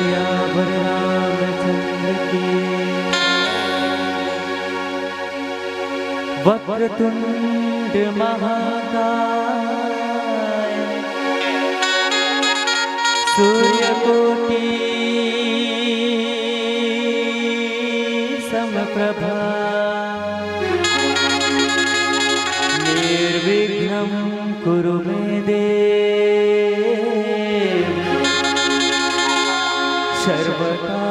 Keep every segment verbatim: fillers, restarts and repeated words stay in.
सियावर रामचंद्र की। वक्रतुंड महाकाय, सूर्यकोटि समप्रभा, निर्विघ्नं कुरु मे देव सर्वकार्येषु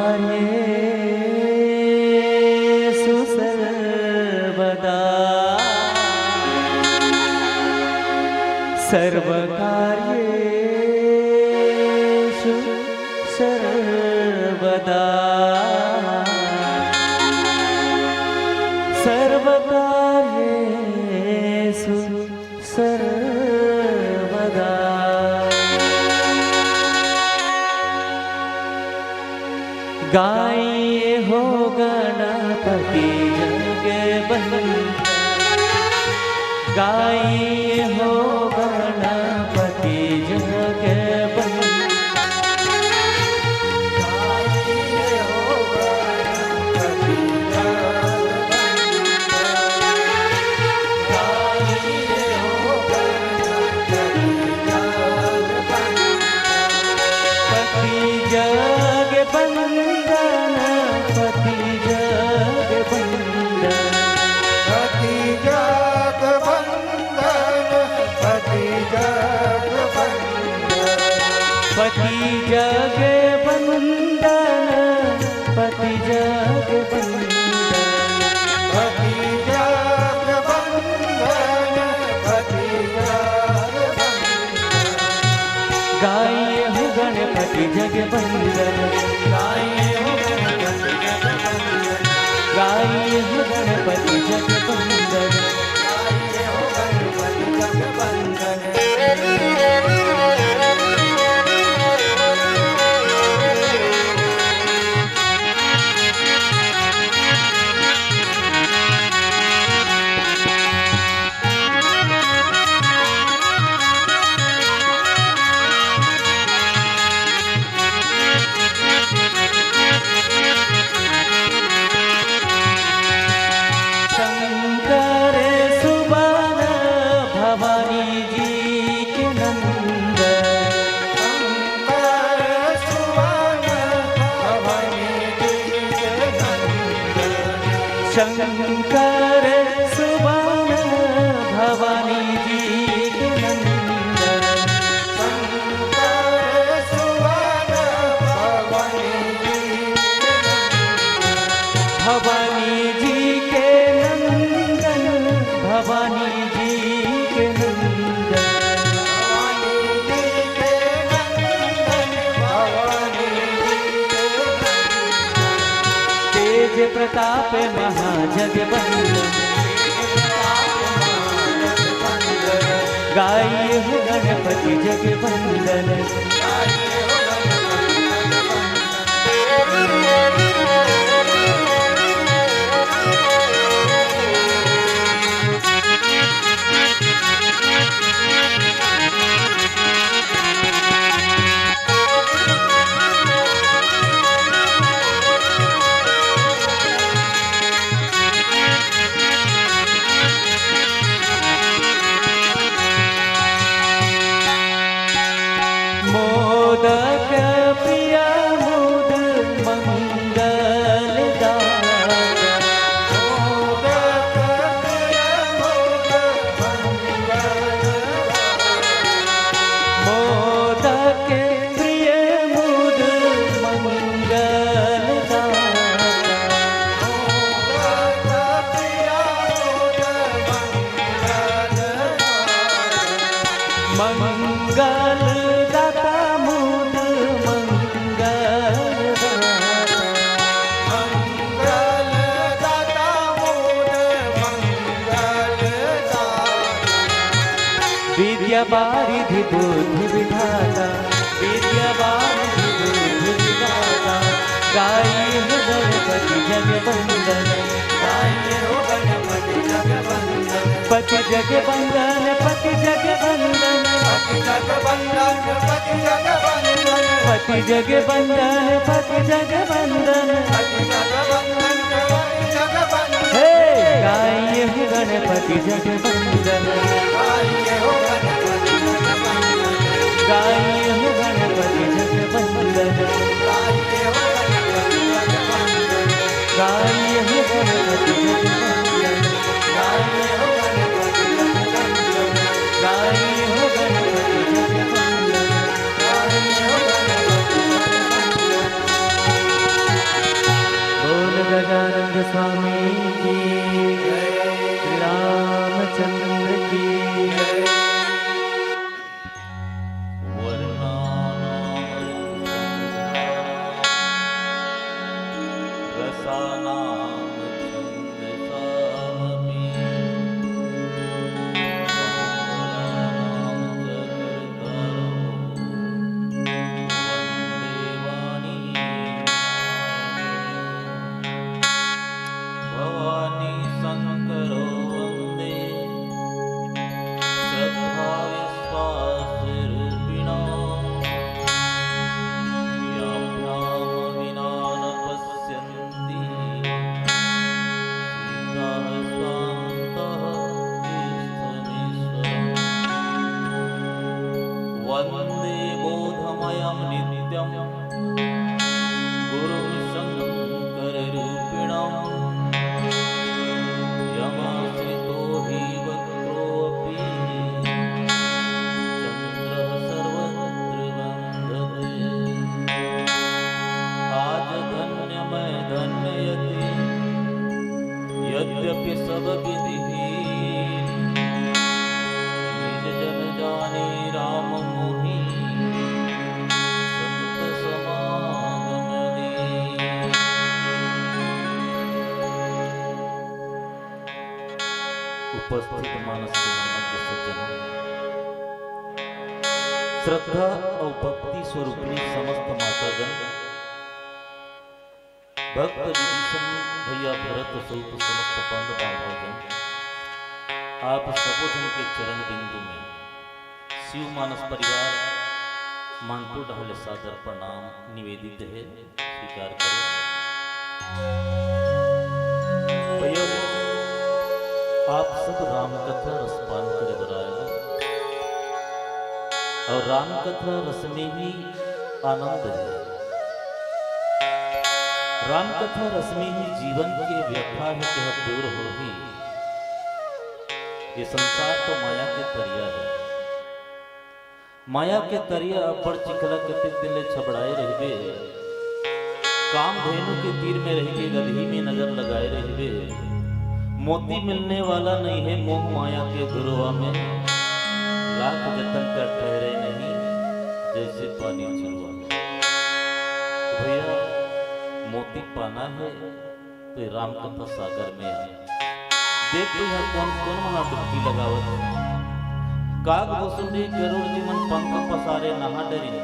सर्वदा। सर्वकार्येषु सर्वदा। सर्वकार्येषु सर्वदा। गाइए हो गणपति जगबंदन, गाइए हो गणपति जगबंदन। पति जग बंदन, पति जग बंदन। पति जग बंदन, पति जग बंदन। पति जग बंदन, पति जग बंदन। पति जग बंदन, पति जग बंदन। गाइए हो गणपति जग बंदन, गाइए हो गणपति जग बंदन, गाइए हो गणपति जग बंदन, गाइए हो गणपति जग बंदन। शंकर सुवन भवानी जी के नंदन। शंकर सुवन भवानी जी के नंदन। शंकर सुवन भवानी जी के नंदन। शंकर सुवन भवानी जी के नंदन। भवानी जी के नंदन, भवानी जी के नंदन। भवानी जी के नंदन, भवानी जी के नंदन। तेज प्रताप महाजगबंदन, गाइए हो गणपति जगबंदन। मोदक प्रिय मुद मंगल दाता। मोदक प्रिय मुद मंगल दाता। मोदक प्रिय मुद मंगल दाता। मोदक प्रिय मुद मंगल दाता। मंगल दाता मुद मंगल दाता। मंगल दाता मुद मंगल दाता। विद्या वारिधि बुद्धि विधाता, विद्या वारिधि बुद्धि विधाता। गाइए हो गणपति जगबंदन, गाइए हो गणपति जगबंदन। पति जगबंदन, पति जगबंदन। पति जगबंदन, पति जगबंदन। पति जग बंदन, पति जग बंदन। हे, गाइए हो गणपति जग बंदन। गाइए हो गणपति जग बंदन। गाइए हो गणपति जग बंदन। गाइए हो गणपति जग बंदन। गाइए हो गणपति जग बंदन। बोल गजानंद स्वामी की, श्री रामचंद्र की। भवानी शंकरो वंदे श्रद्धा विश्वास रूपिणो। याभ्याम विना न पश्यन्ति सिद्धाः स्वान्तः इष्टमीश्वरम्। वंदे बोधमयं नित्यं गुरुं शंकररूपिणम्। यमाश्रितो हि वक्रोऽपि चन्द्रः सर्वत्र वन्दते। आज धन्य मैं धन्य यदि यद्यपि सब विधि हीन, निज जन जानी राम मोहि संत समागम दीन। उपस्थित मानस के नमन सज्जनों, श्रद्धा और भक्ति स्वरूपिणी समस्त माताजन, भक्त विभीषण भैया भरत सहित समस्त बंद बांधवजन, आप सबो जन के चरण बिंदु में शिव मानस परिवार मानपुर डहाले सादर प्रणाम निवेदित है, स्वीकार करो। भैया, आप सब राम कथा रसपान करे बर आए हो और राम कथा रस में ही आनंद है। राम कथा रस में ही जीवन के व्यथा है, तेह दूर होही। ये संसार तो माया के तरिया है। माया के तरिया अब्बड़ चिखला, कतेक दिन ले छबड़ाए रहिबे। कामधेनु के तीर में रहिके गदही में नजर लगाए रहिबे। मोती मिलने वाला नहीं है मोह माया के घुरवा में। लाख जतन कर ठहरे नहीं जैसे पानी चुरवा में। तो भैया, मोती पाना है तो ये राम कथा सागर में आ। देख तो यहाँ कौन कौन वहाँ डुबकी लगावत है। काग भुसुंडी गरुड़ जी मन पंख पसारे नहा डरिन।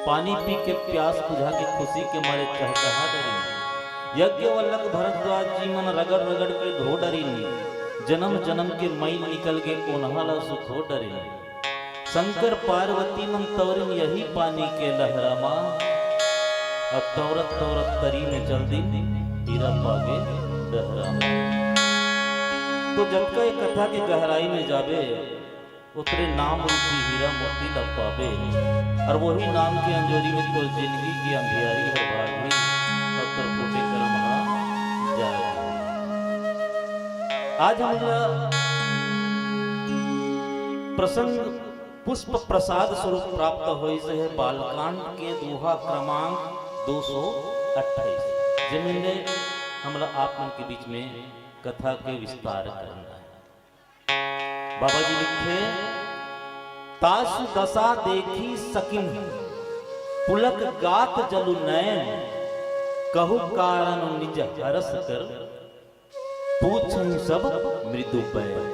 पानी पी के प्यास बुझा के खुशी के मारे चहचहा डरिन। यज्ञवल्लभ भरद्वाज जी मन रगड़ रगड़ के धो डरिन। जन्म जन्म के मइल निकल के ओनहा ला सुखो डरिन। शंकर पार्वती मन तौरिन यही पानी के लहरा मा, अउ तौरत तौरत तरी में चल दिन, हीरा पागे डहरा मा। तो जतका ये कथा के गहराई में जाबे, उतरे नाम रूपी हीरा मोती ला पाबे, अउ वही नाम के अंजोरी में तोर जिंदगी के अंधियारी हर भागही, अउ तोर फूटे करम हा जागही। आज हमला प्रसंग पुष्प प्रसाद स्वरूप प्राप्त होइस हे बालकांड के दोहा क्रमांक दो सौ अट्ठाईस, जेमे ले हमला आप मन के बीच में कथा के विस्तार करना है। बाबा जी लिखे, तासु दशा देखी सकिन पुलक गात जलु नैन, कहु कारण निज हरस कर पूछन सब मृदु बैन।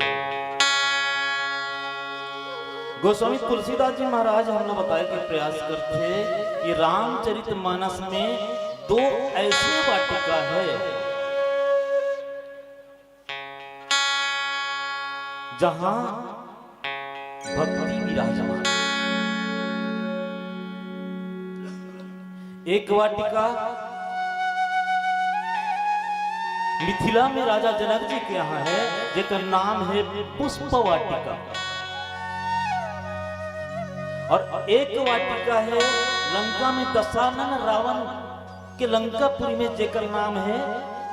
गोस्वामी तुलसीदास जी महाराज हमला बताए के प्रयास करथे कि रामचरित मानस में दो ऐसे वाटिका है जहां भक्ति विराजमान। एक वाटिका मिथिला में राजा जनक जी के यहाँ है, जेकर नाम है पुष्प वाटिका। और एक वाटिका है लंका में दशानन रावण के लंकापुरी में, जेकर नाम है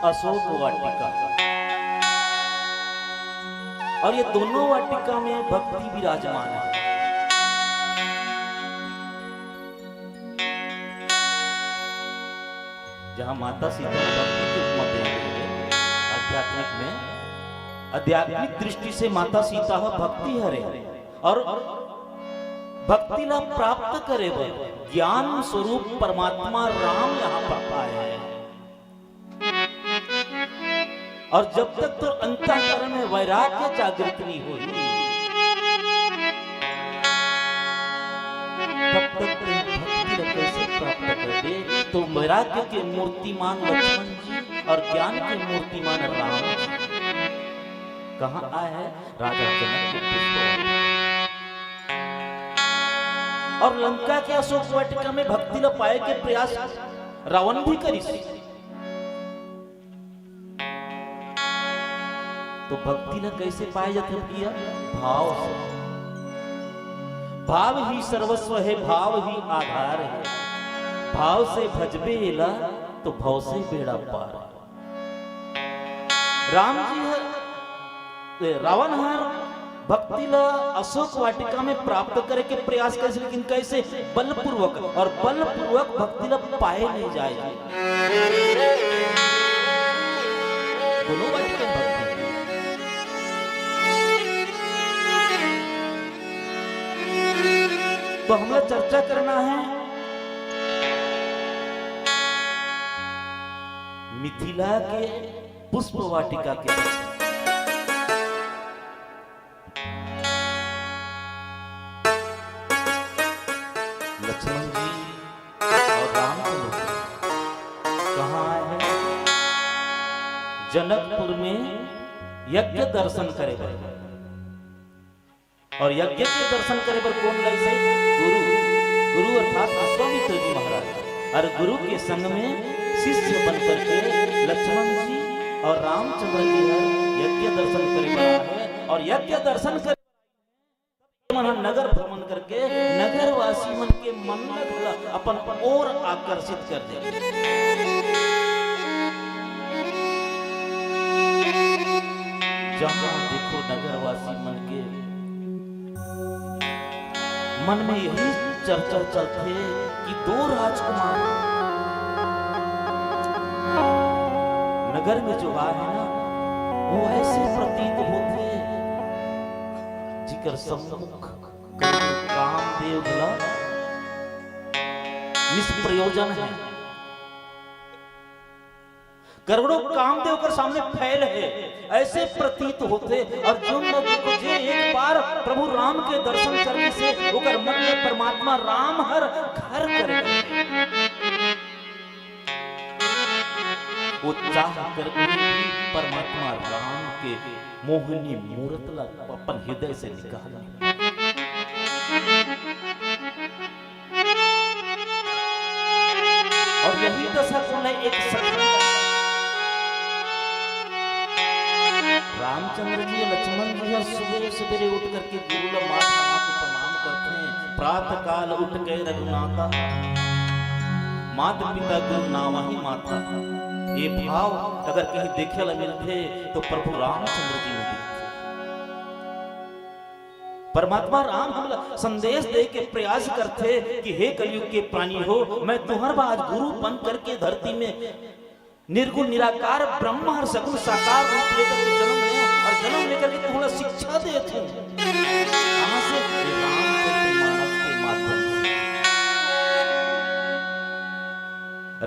अशोक वाटिका। और ये दोनों वाटिका में भक्ति विराजमान है। जहाँ माता सीता भक्ति के उपमा दे गई है आध्यात्मिक में, आध्यात्मिक दृष्टि से माता सीता ह भक्ति हरे और भक्ति ला प्राप्त करे बर ज्ञान स्वरूप परमात्मा राम यहाँ पर आए हैं। और जब तक तोर अंतःकरण में वैराग्य जागृत नहीं होही, तब तक तैं भक्ति ला कैसे प्राप्त करबे? तो वैराग्य के मूर्तिमान लक्ष्मण जी और ज्ञान के मूर्तिमान राम जी कहाँ आए हैं? राजा जनक के पुष्प वाटिका। और लंका के अशोक वाटिका में भक्ति ला पाए के प्रयास रावण भी करिस। तो भक्ति ला कैसे पाए जाथे भैया? भाव से। भाव ही सर्वस्व है, भाव ही आधार है। भाव से भजबे एला तो भव से बेड़ा पार। राम जी ह, ए, रावण हर भक्ति ला अशोक वाटिका में प्राप्त करे के प्रयास करे, लेकिन कैसे? बलपूर्वक। और बलपूर्वक भक्ति ला पाए नहीं जाए। दोनों वाटिका में भक्ति। तो हमला चर्चा करना है मिथिला के पुष्प वाटिका के। लक्ष्मण जी और रामचंद्र जी कहाँ आए हैं? जनकपुर में यज्ञ दर्शन करे बर। और यज्ञ के दर्शन करे बर कोन लाइस हे? गुरु। गुरु अर्थात विश्वामित्र जी महाराज। और गुरु के संग में शिष्य बन करके लक्ष्मण जी और रामचंद्र जी ह यज्ञ दर्शन करे बर आए हे। और यज्ञ दर्शन करे मन ह नगर भ्रमण करके नगरवासी मन के मन ल घला अपन ओर आकर्षित कर दे। जहाँ देखो नगरवासी मन के मन में यही चर्चा चलथे कि दो राजकुमार नगर में जो आए हे ना, वो ऐसे प्रतीत होथे जिकर सम्मुख कामदेव घला निष्प्रयोजन हे। करोड़ों कामदेव कर सामने फैल हे, ऐसे प्रतीत होथे। और जो न देखो, जे एक बार प्रभु राम के दर्शन कर लिस हे, ओकर मन में परमात्मा राम हर घर कर गे। वो चाह करके भी परमात्मा राम के मोहिनी मूरत ला अपन हृदय से निकाल ले। और यही दशा को मैं एक सखी रामचंद्र जी, लक्ष्मण जी ह सुबह सुबह उठ करके गुरु ला माथ नवा के प्रणाम करथे। प्रातः काल उठ के रघुनाथा, मात पिता गुरु नावहि माथा। ये भाव अगर कहीं देखे ला मिलथे तो प्रभु रामचंद्र जी में दिखथे। परमात्मा राम हमला संदेश दे के प्रयास करथे कि हे कलयुग के प्राणी हो, मैं तुम्हार बाद गुरु बन करके धरती में निर्गुण निराकार ब्रह्म हर सगुण साकार रूप लेकर के जन्म ले और जन्म लेकर के तुम्हारा शिक्षा देत हूँ। कहाँ से? ये रामचरित मानस के माध्यम से।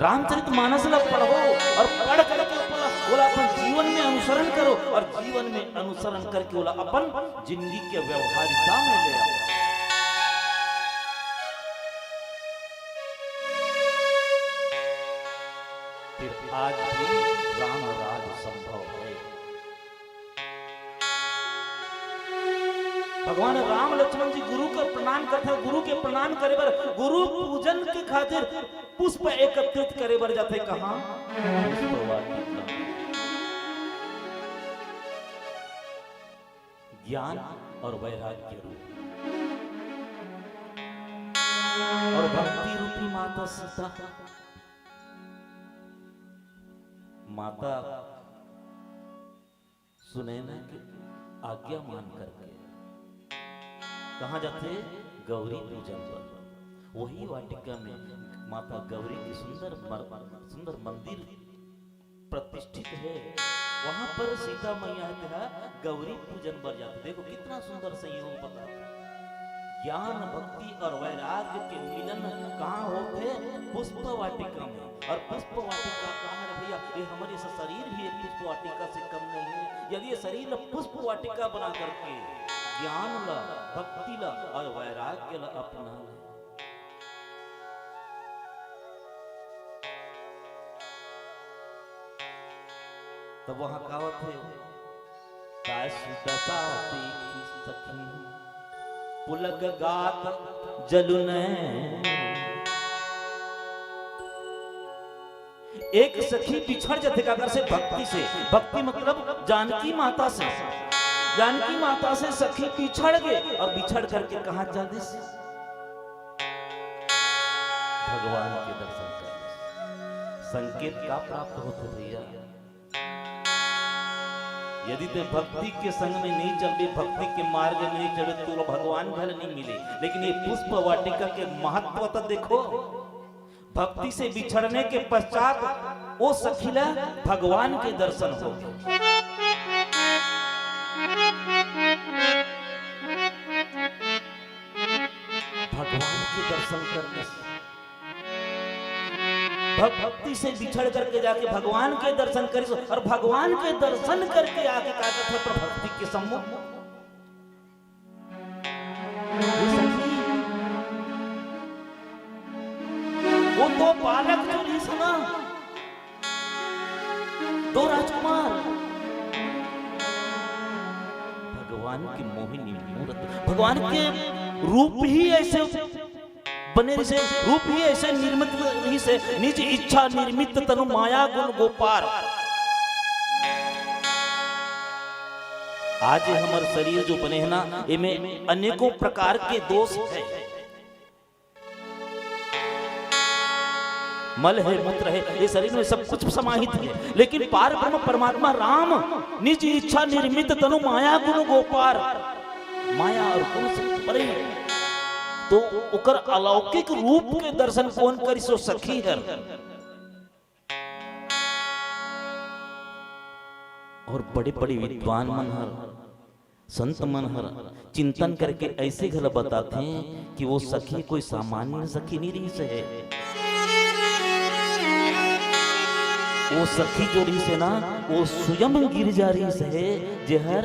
रामचरित मानस ला पढ़ो और पढ़ करके ओला, ओला अपन जीवन में अनुसरण करो और जीवन में अनुसरण करके ओला अपन जिंदगी के व्यवहारिता में ले आओ। फिर आज भी राम राज संभव है। भगवान राम लक्ष्मण जी गुरु के प्रणाम करथे, गुरु के प्रणाम करे बर, गुरु पूजन के खातिर पुष्प एकत्रित करे बर जाथे। कहाँ? पुष्प वाटिका। ज्ञान और वैराग्य रूप और भक्ति रूपी माता सीता, माता सुनैना के आज्ञा मान करके कहाँ जाथे? गौरी पूजन पर। वही वाटिका में माता गौरी की सुंदर मर-, सुंदर मंदिर प्रतिष्ठित है। वहां पर सीता मैया हे तेहा गौरी पूजन बर जाथे। देखो कितना सुंदर संयोग बता। ज्ञान, भक्ति और वैराग्य के मिलन कहाँ होथे? पुष्प वाटिका में। और पुष्प वाटिका कहाँ है भैया? ये हमारे स-, शरीर भी एक पुष्प वाटिका से कम नहीं है। यदि ये शरीर ला पुष्प वाटिका बना करके ज्ञान ला, भक्ति ला और वैराग्य ला अपना ले, तब वहां का होथे? दस दशा देखी सखी पुलक गात जलुन। एक सखी बिछड़ जथे काकर से? भक्ति से। भक्ति मतलब जानकी माता से। जानकी माता से सखी बिछड़ गे और बिछड़ करके कहाँ चल दिस? भगवान के दर्शन कर। संकेत का प्राप्त होथे भैया? यदि ते भक्ति के संग में नहीं चलबे, भक्ति के मार्ग में नहीं चलबे, तो भगवान घल नहीं मिले। लेकिन ये पुष्प वाटिका के महत्व तो देखो। भक्ति से बिछड़ने के पश्चात वो सखी ला भगवान के दर्शन हो गए। भगवान के दर्शन करने से भक्ति से बिछड़ करके जाके भगवान के दर्शन करिस, और भगवान के दर्शन करके आके का कहत हे? प्रभु भक्ति के सम्मुख। वो तो बालक जो रहिस ना, दो राजकुमार, भगवान के मोहिनी मूरत, भगवान के रूप ही ऐसे बने रहिसे, रूप ही ऐसे निर्मित रहिसे, निज इच्छा निर्मित तनु माया गुण गोपार। आज ये हमर शरीर जो बने हे ना, एमे अनेकों प्रकार के दोष है। मल है, मूत्र है, ये शरीर में सब कुछ समाहित है, लेकिन पार ब्रह्म परमात्मा राम निज इच्छा निर्मित तनु माया गुण गोपार। माया और गुण से परे। तो ओकर अलौकिक रूप के दर्शन कोन करिस? ओ सखी हर। और बड़े-बड़े विद्वान मन हर, संत मन हर चिंतन करके ऐसे घला बताथे कि वो सखी कोई सामान्य सखी नहीं रहिस हे। वो सखी जो रहिस हे ना, वो स्वयं गिरजा रहिस हे, जेहर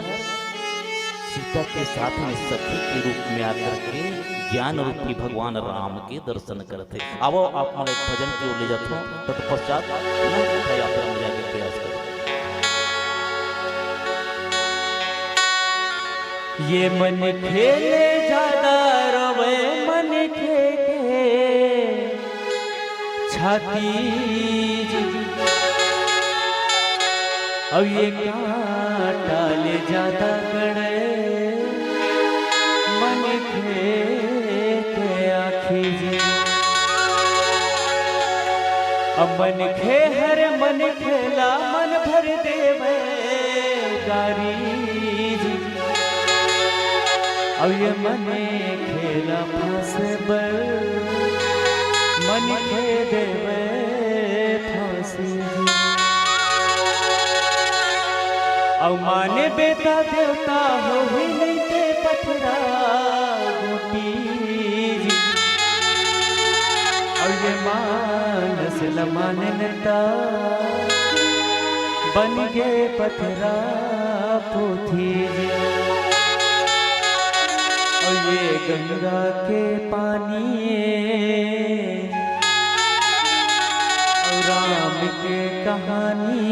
सीता के साथ में सखी के रूप में आकर के ज्ञान रूपी भगवान राम के दर्शन करथे। आवो, आप मन एक भजन की ओर ले जाथों, तत्पश्चात पुनः कथा यात्रा में जाके प्रयास करो। ये मन खेले ज्यादा रवे, मन खेले छाती जी। अब ये कांटा ले ज्यादा गड़े, मन खेले आँखी जी। अब मन खे हर मन खेला, मन भर देवे गारी जी। अब ये मन खेला फांसे बर, मन खे देवे फांसी जी। अब माने बेटा देवता हो ही नहीं ते पथरा गोटी जी। अब ये मानस ल माने नेता बन गे पथरा पोथी जी। और ये गंगा के पानी और राम के कहानी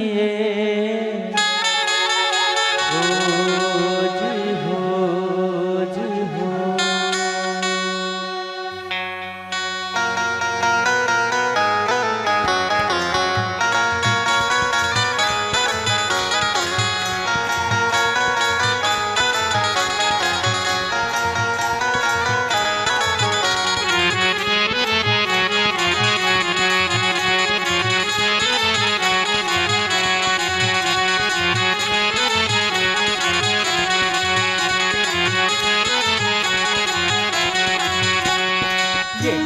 हो जी, हो जी।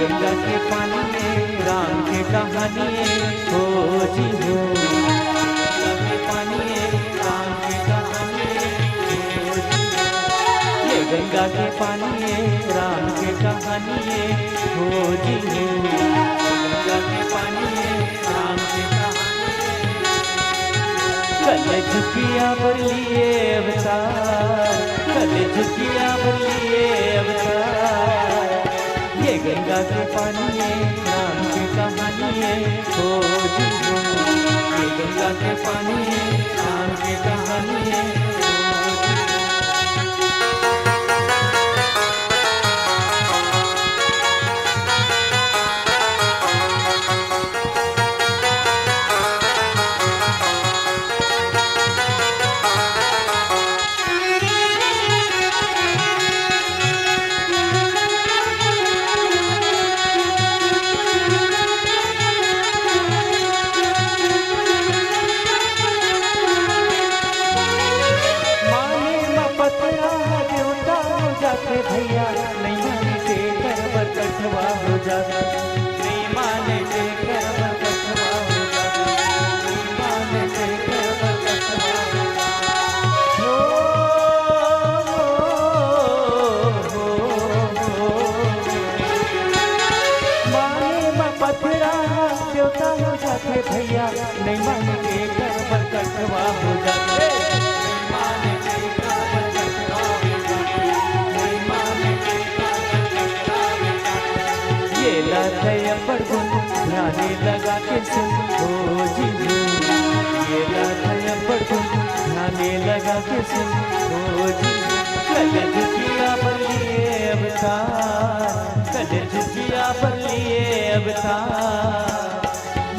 गंगा के पानी में राम के कहानी हो जी हो। गंगा के पानी में राम के कहानी हो जी हो। ये गंगा के पानी में राम के कहानी हो जी हो। गंगा के पानी में राम के कहानी। कलजुगिया बर लिए अवतार, कलजुगिया बर लिए अवतार। ये गंगा के पानी है, राम की कहानी है, ओ जी हो। ये गंगा के पानी है, राम की कहानी है, ओ जी हो। माने म पथरा देवता हो जाथे भैया, नहीं माने तेकर बर कठवा हो जाथे। नहीं माने तेकर बर कठवा हो जाथे। नहीं माने तेकर बर कठवा हो जाथे। हो, हो, हो, हो। माने म पथरा देवता हो जाथे भैया, नहीं माने तेकर बर कठवा हो जाथे। ये ला थय अब्बड़ गुन ध्याने लगा के सुन, ओ जी हो। ये ला थय अब्बड़ गुन ध्याने लगा के सुन, ओ जी हो। कलजुगिया बर लिए अवतार, कलजुगिया बर लिए अवतार।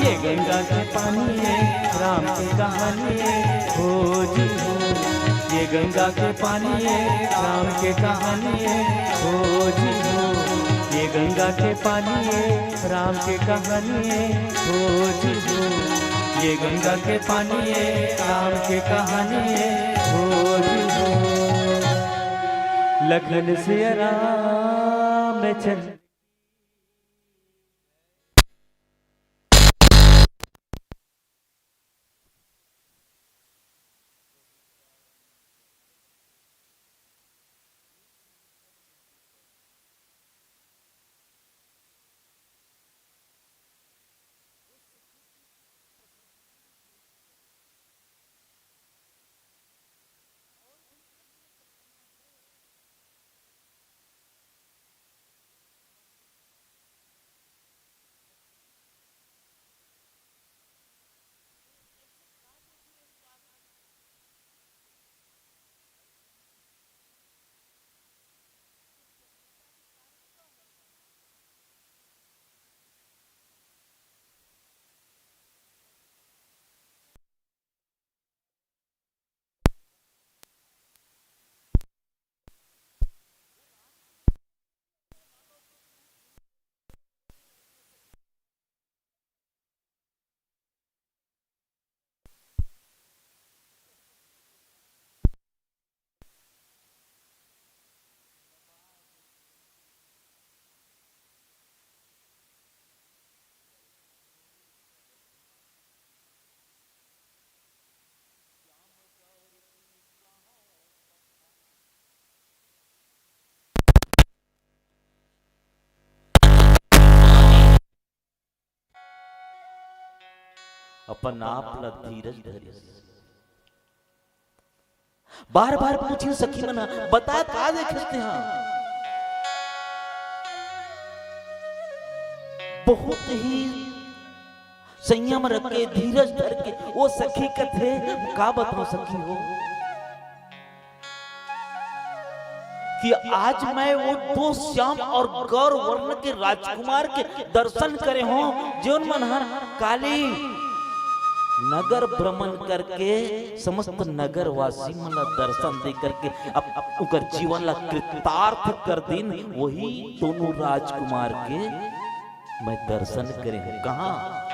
ये गंगा के पानी है, राम की कहानी है, हो जी हो। ये गंगा के पानी है, राम की कहानी है, हो जी हो। ये गंगा के पानी है, राम की कहानी है, हो जी हो। ये गंगा के पानी है, राम की कहानी है, हो जी हो। लखन सिया राम चंद्र। अपन आप ला धीरज धरिस। बार-बार पूछिन सखी मन ह, "बता का देखेस तेहा?" बहुत ही संयम रख के, धीरज धर के ओ सखी कथे, "का बताओं सखी हो, कि आज मैं वो दो श्याम और गौर वर्ण के राजकुमार के दर्शन करे हों, जेन मन हर काली नगर भ्रमण करके समस्त नगरवासी मन ला दर्शन दे करके अप-, अप-, ओकर जीवन ला कृतार्थ कर दिन, वही दोनों राजकुमार के मैं दर्शन करे हों।" कहाँ?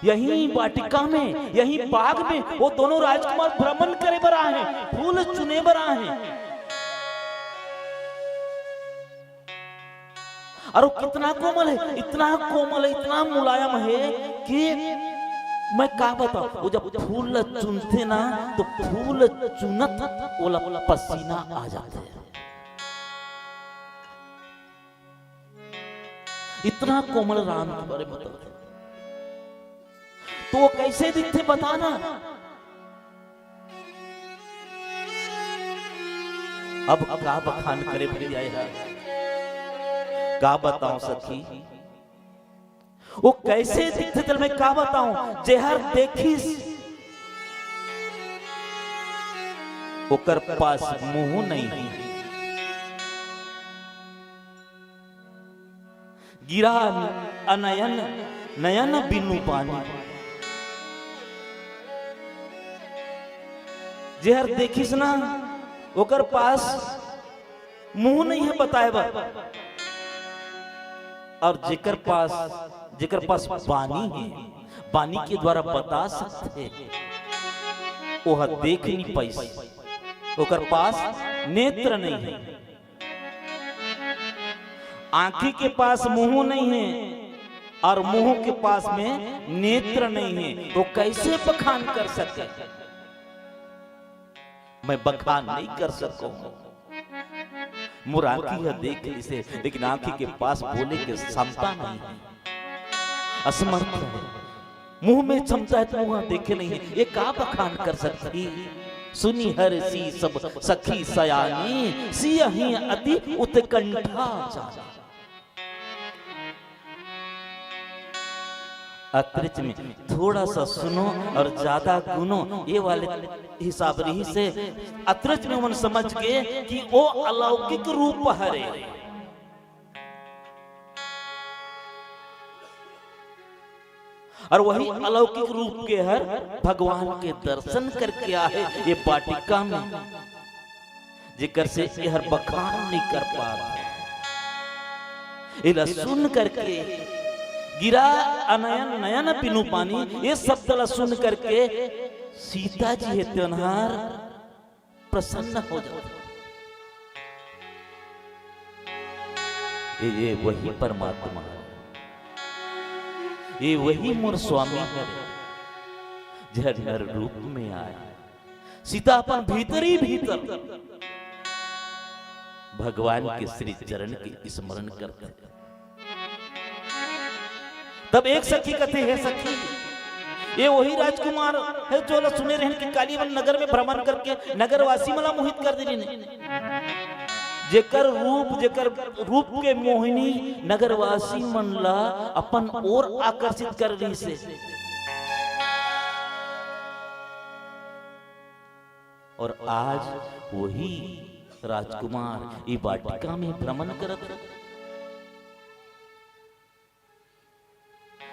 यही वाटिका में, यही बाग में वो दोनों राजकुमार भ्रमण करे बर आए हैं, फूल चुने बर आए हैं। अउ वो कितना कोमल हे, इतना कोमल हे, इतना मुलायम हे कि मैं का बतावंव, वो जब फूल ल चुनथे ना, तो फूल चुनत ओला पसीना आ जाथे। इतना कोमल राम के बारे में बतावथे। तो वो कइसे दिखथे, बता ना। अब का बखान करे भइया, का बतावंव सखी, वो कइसे दिखथे तेला मैं का बतावंव। जेहर देखिस, ओकर पास मुंह नइ हे। गिरा अनयन नयन बिनु पानी। जेहर देखिस ना, ओकर पास मुंह नइ हे बताय बर। अउ जेकर पास, जेकर पास बानी हे, बानी के द्वारा बता सकथे, ओह देख नइ पाइस। ओकर पास नेत्र नइ हे। आंखी के पास मुंह नइ हे अउ मुंह के पास में नेत्र नइ हे, तो कइसे बखान कर सके? मैं बखान नइ कर सकंव। मोर आंखी ह देख लिसे, लेकिन आंखी के पास बोले के क्षमता नइ हे, असमर्थ हे। मुंह में क्षमता हे त मुंह देखे नइ हे, ये का बखान कर सकही? सुनि हरषि सब सखी सयानी, सियहिं अति उत्कंठा जानी। अतरेच में थोड़ा सा सुनो अउ ज्यादा गुनो, ये वाले हिसाब रहिसे। अतरेच में ओमन समझ गे कि वो अलौकिक रूप हरे। अउ वही अलौकिक रूप के हर भगवान के दर्शन करके आहे ये बाटिका में, जेकर से एहर बखान नइ कर पात। एला सुन करके गिरा अनयन नयन बिनु पानी, ये शब्द ला सुन करके सीता जी हे तेन हर प्रसन्न हो जाथे। ये, ये वही परमात्मा हरे, ये वही मोर स्वामी हरे, जेहर नर रूप में आय। सीता अपन भीतरी भीतर भगवान के श्री चरण के स्मरण करथे। तब एक सखी कथे, "हे सखी, ये वही राजकुमार हे, जो ला सुने रहेन कि काली मन नगर में भ्रमण करके नगरवासी मन ला मोहित कर दे रहिन हे।" जेकर रूप, जेकर रूप के मोहिनी नगरवासी मन ला अपन ओर आकर्षित कर रहिसे। अउ आज वही राजकुमार ई वाटिका में भ्रमण करत हे।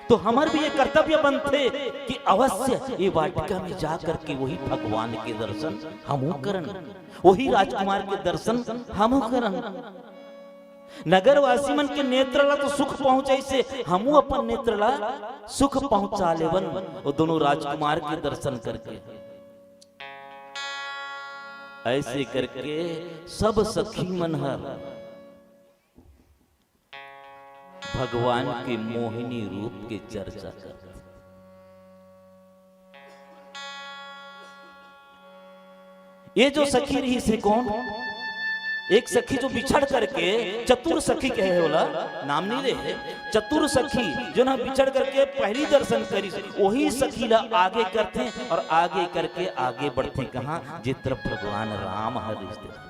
तो हमर भी ये कर्तव्य बनथे कि अवश्य ये वाटिका में जा करके वही भगवान के दर्शन हमहू करन, वही राजकुमार के दर्शन हमहू करन। नगरवासी मन के नेत्र ला तो सुख पहुंचाइसे, हमहू अपन नेत्र ला सुख पहुंचा लेवन, वो दोनों राजकुमार के दर्शन करके। ऐसे करके सब सखी मन हर भगवान के मोहिनी रूप के चर्चा करथे। ये जो सखी रहिसे कोन, एक सखी जो बिछड़ करके, चतुर सखी कहे हे ओला, नाम नइ ले हे, चतुर सखी जो ना बिछड़ करके पहली दर्शन करिस, वही सखी ला आगे करथे अउ आगे करके आगे बढ़थे कहाँ, जे तरफ भगवान राम हर रिश्ते।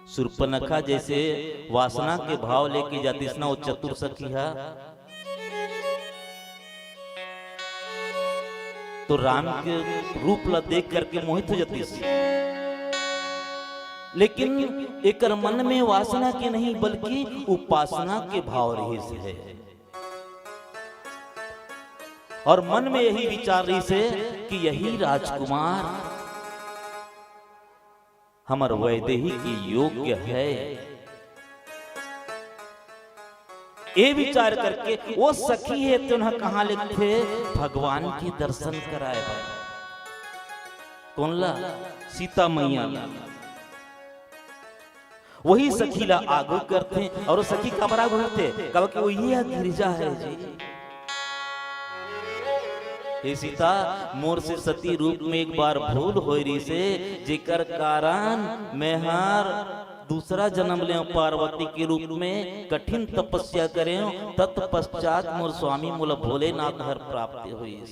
सुर्पनखा जैसे वासना के भाव लेके जातिस ना, वो चतुर सखी हा, तो राम के रूप ला देख करके मोहित हो जातिस। लेकिन एकर मन में वासना के नहीं, बल्कि उपासना के भाव रहिस हे। और मन में यही विचार रहिस हे कि यही राजकुमार हमर वैदेही के योग्य हे। ये विचार करके वो सखी हे, तेन ह कहाँ लेगथे? भगवान के दर्शन कराए बर। कोन ला? सीता मैया ला। वही सखी ला आगू करथे, अउ सखी काबर आगू करथे? काबर कि वही ह गिरजा हे जी। हे सीता, मोर से सती रूप में एक बार भूल होय रिहिसे, जेकर कारण मैं हर दूसरा जन्म ले पार्वती के रूप में कठिन तपस्या करेंव, तत्पश्चात मोर स्वामी मोला भोलेनाथ हर प्राप्त होइस।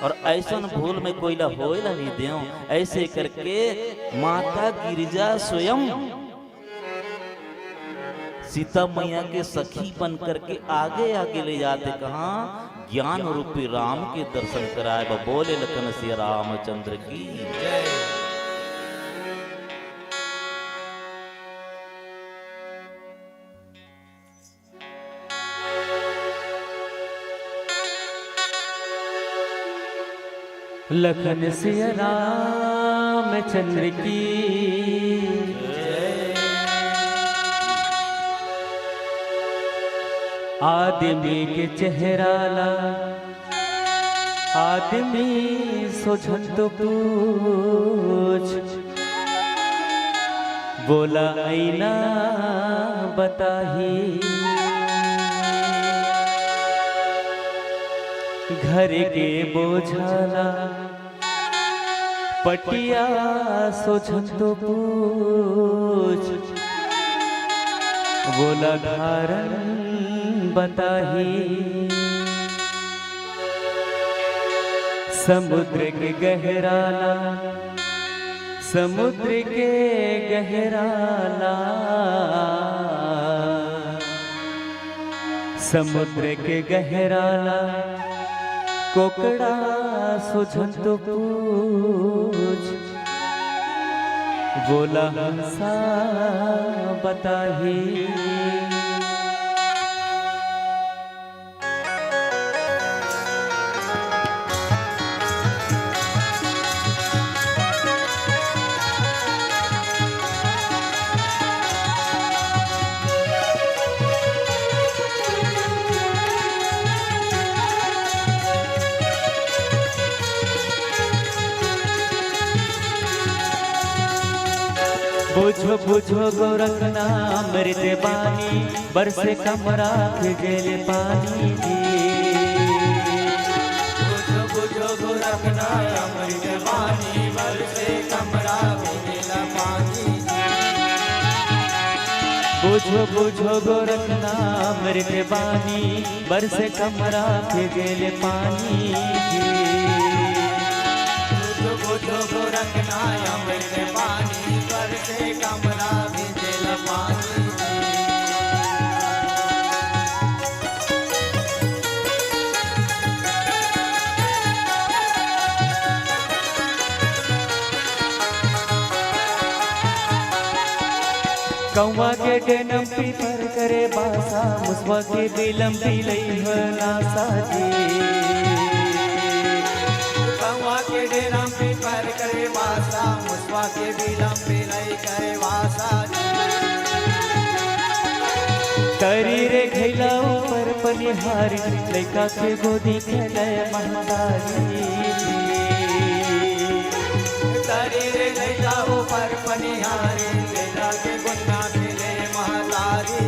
अउ अइसन भूल मैं कोई ला होय ला नइ देंव। अइसे करके माता गिरजा स्वयं सीता मैया के सखी बन करके आगे आगे ले जाथे, कहाँ? ज्ञान रूपी राम के दर्शन कराय बर। बोले लखन सिया रामचंद्र की। लखन सिया रामचंद्र की। आदमी के चेहरा ला आदमी सोझन तो पूछ, बोला अइना बताही। घर के बोझा ला पटिया सोझन तो पूछ, बोला धारन बताही। समुद्र के गहरा ला, समुद्र के गहरा ला, समुद्र के गहरा ला, कोकड़ा सोझन तो पूछ, बोला हंसा बताही। बुझो बुझो गोरखनाथ अमृत बानी, बरसे कमरा भिजेल पानी जी। बुझो बुझो गोरखनाथ अमृत बानी, बरसे कमरा भिजेल पानी जी। बुझो बुझो गोरखनाथ अमृत बानी, बरसे कमरा भिजेल पानी जी। बुझो बुझो गोरखनाथ अमृत बानी, बरसे कमरा भिजेल पानी जी। कौवा के डेनम पीपर करे बासा, मुसवा के बिलम बिलई हो नासा जी। कौवा के डेनम पीपर करे बासा, मुसवा के बिलम बिलई करे बासा जी। तरी रे घैला ऊपर पनिहारी, लइका के गोदी खेले महतारी। तरी रे घैला ऊपर पनिहारी, लइका के गोदी खेले महतारी।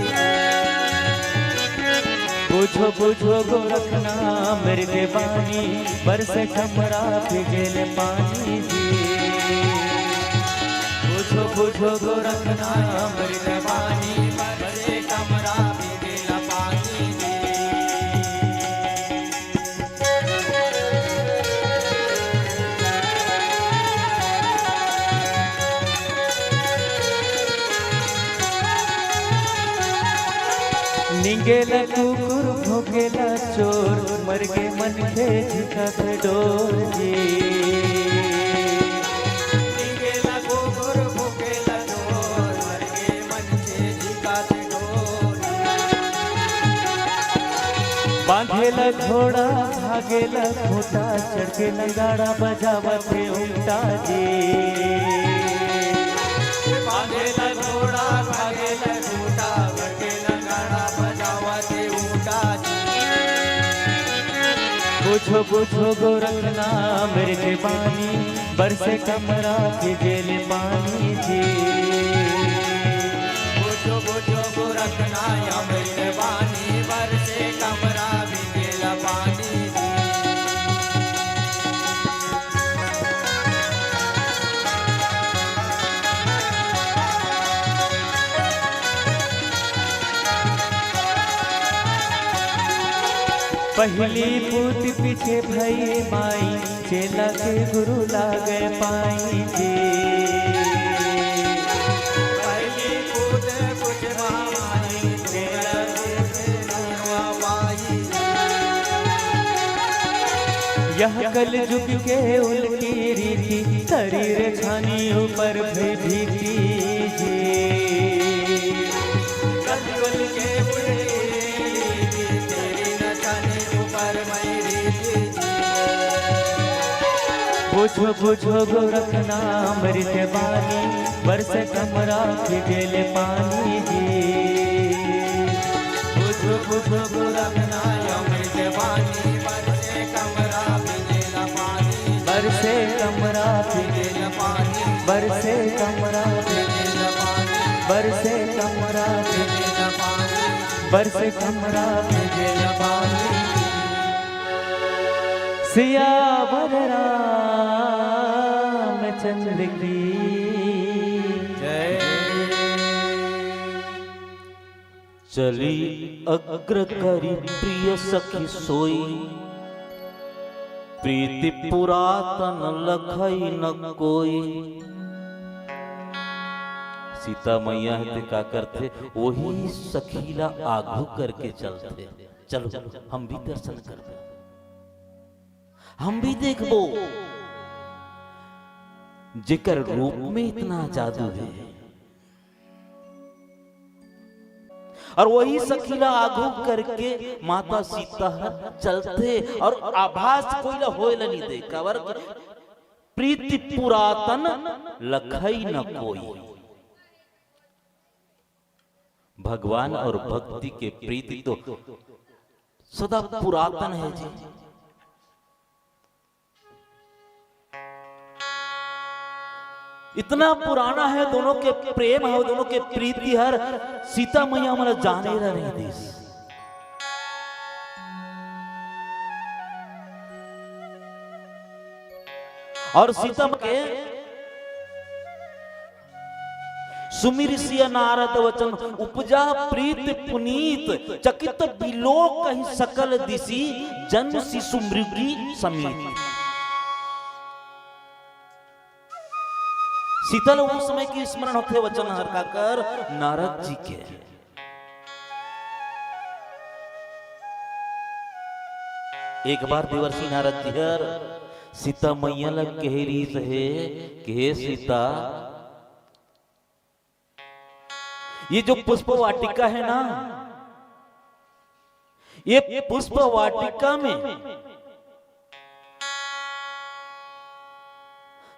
बुझो बुझो गोरखनाथ अमृत बानी, बरसे कमरा भिजेल पानी जी। बुझो बुझो गोरखनाथ अमृत बानी, बरसे कमरा भिजेल पानी जी। निंगेला कुकुर भोंकेला चोर, मर गे मनखे झिकत डोर जी। निंगेला कुकुर भोंकेला चोर, मर गे मनखे झिकत डोर। बांधेला घोड़ा भागेला खूंटा, चढ़ के नगाड़ा बजावत हे उल्टा जी। बांधेला घोड़ा भागेला खूंटा, चढ़ के नगाड़ा बजावत हे उल्टा जी। बुझो बुझो गोरखनाथ अमृत बानी, बरसे कमरा के जेल पानी जी। बुझो बुझो गोरखनाथ अमृत बानी, बरसे कमरा के जेल पानी जी। पहली पूत पीछे भई माई, चेला के गुरु लागे पाई जी। पहली पूत पीछे माई, चेला के गुरु लागे पाई। यह कलजुग के उल्टी रीति, शरीर छानी ऊपर भय भीति जी। कलजुग के उल्टी रीति, शरीर छानी ऊपर भय भीति जी। बुझो बुझो गोरखनाथ अमृत बानी, बरसे कमरा के जेल पानी जी। बुझो बुझो गोरखनाथ अमृत बानी, बरसे कमरा के जेल पानी। बरसे कमरा के जेल पानी। बरसे कमरा के जेल पानी। बरसे कमरा के जेल पानी। बरसे कमरा के जेल पानी। सियावर रामचंद्र की जय। चली अग्र करी प्रिय सखी सोई, प्रीति पुरातन लखई न कोई। सीता मैया हे ते का करथे, वही सखी ला आघू करके चलथे। चलो, हम भी दर्शन करबो, हम भी देखबो, जेकर रूप में इतना जादू है। और वही सखी ला आघू करके माता सीता हर चलथे और आभास कोई ला होए ला नहीं दे, काबर प्रीति पुरातन लखई न कोई। भगवान और भक्ति के प्रीति तो सदा पुरातन है जी। इतना पुराना है दोनों के प्रेम है, दोनों के प्रीति हर। सीता मैया मन ला जाने ला नहीं दिस। और सीता के सुमिरि सिय नारद वचन, उपजा प्रीत पुनीत, चकित बिलोकहि सकल दिसि, जन्म सिसु मृगी समीत। सीता ल उस समय के स्मरण होथे वचन हर काकर, नारद जी के। एक बार देवर्षि नारद जी हर सीता मैया ल कहे रिहिस हे कि हे सीता, ये जो पुष्प वाटिका है ना, ये पुष्प वाटिका में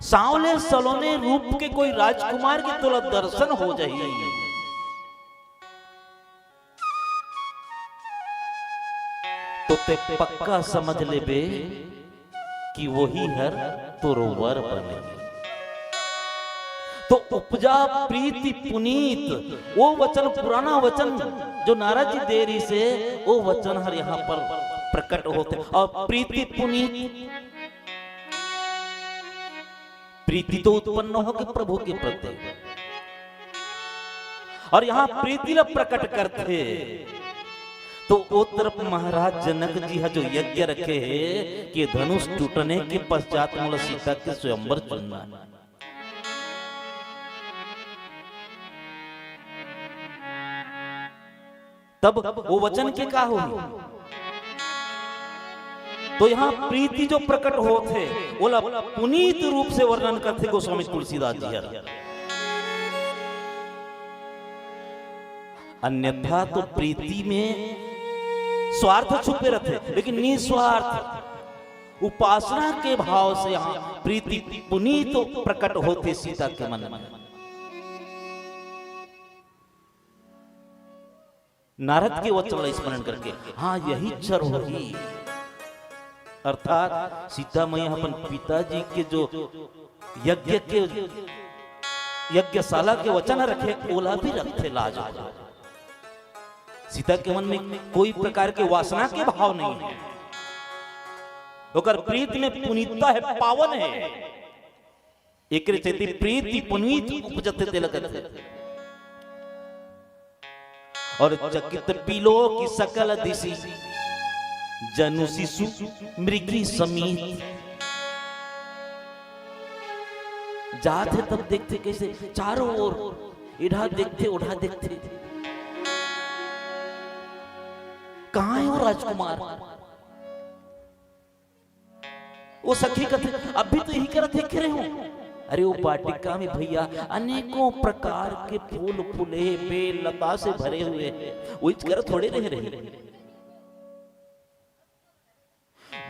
सांवले सलोने रूप के कोई राजकुमार के तोला दर्शन हो जाही, तो ते पक्का समझ लेबे कि वही हर तोर वर बने। तो उपजा प्रीति पुनीत, वो वचन, पुराना वचन जो नारद जी दे रिहिस हे, वो वचन हर यहाँ पर प्रकट होथे। और प्रीति पुनीत, प्रीति तो उत्पन्न होगे प्रभु के प्रति, और यहाँ प्रीति ला प्रकट करथे। तो ओ तरफ महाराज जनक जी हा जो यज्ञ रखे हे कि धनुष टूटने के पश्चात मोला सीता के स्वयंवर चुनना हे। तब वो वचन के का होही? तो यहाँ प्रीति जो प्रकट होथे, ओला पुनीत रूप से वर्णन करथे गोस्वामी तुलसीदास जी हर। अन्यथा तो प्रीति में स्वार्थ छुपे रथे, लेकिन निस्वार्थ उपासना के भाव से यहाँ प्रीति पुनीत प्रकट होथे सीता के मन में। नारद के वचन ला स्मरण करके, हाँ, यही क्षण होही। अर्थात सीता मैया अपन पिताजी के जो यज्ञ के, यज्ञशाला के वचन रखे, ओला भी रखथे लाज ओकर। सीता के मन में कोई प्रकार के वासना के भाव नहीं है। ओकर प्रीत में पुनीतता है, पावन है। एकरे सेती प्रीति पुनीत उपजथे तेला कथे। और चकित बिलोकि सकल दिसि, जनु शिशु मृगी समेत। जात हे तब देखथे कइसे चारों ओर, एढ़ा देखथे, ओढ़ा देखथे। कहाँ हे वो राजकुमार? वो सखी कथे, "अभी तो इही करा देखे रहे हूँ।" अरे, वो वाटिका में भैया अनेकों प्रकार के फूल फूले, बेल लता से भरे हुए हैं, वो इच करा थोड़े रह रहे।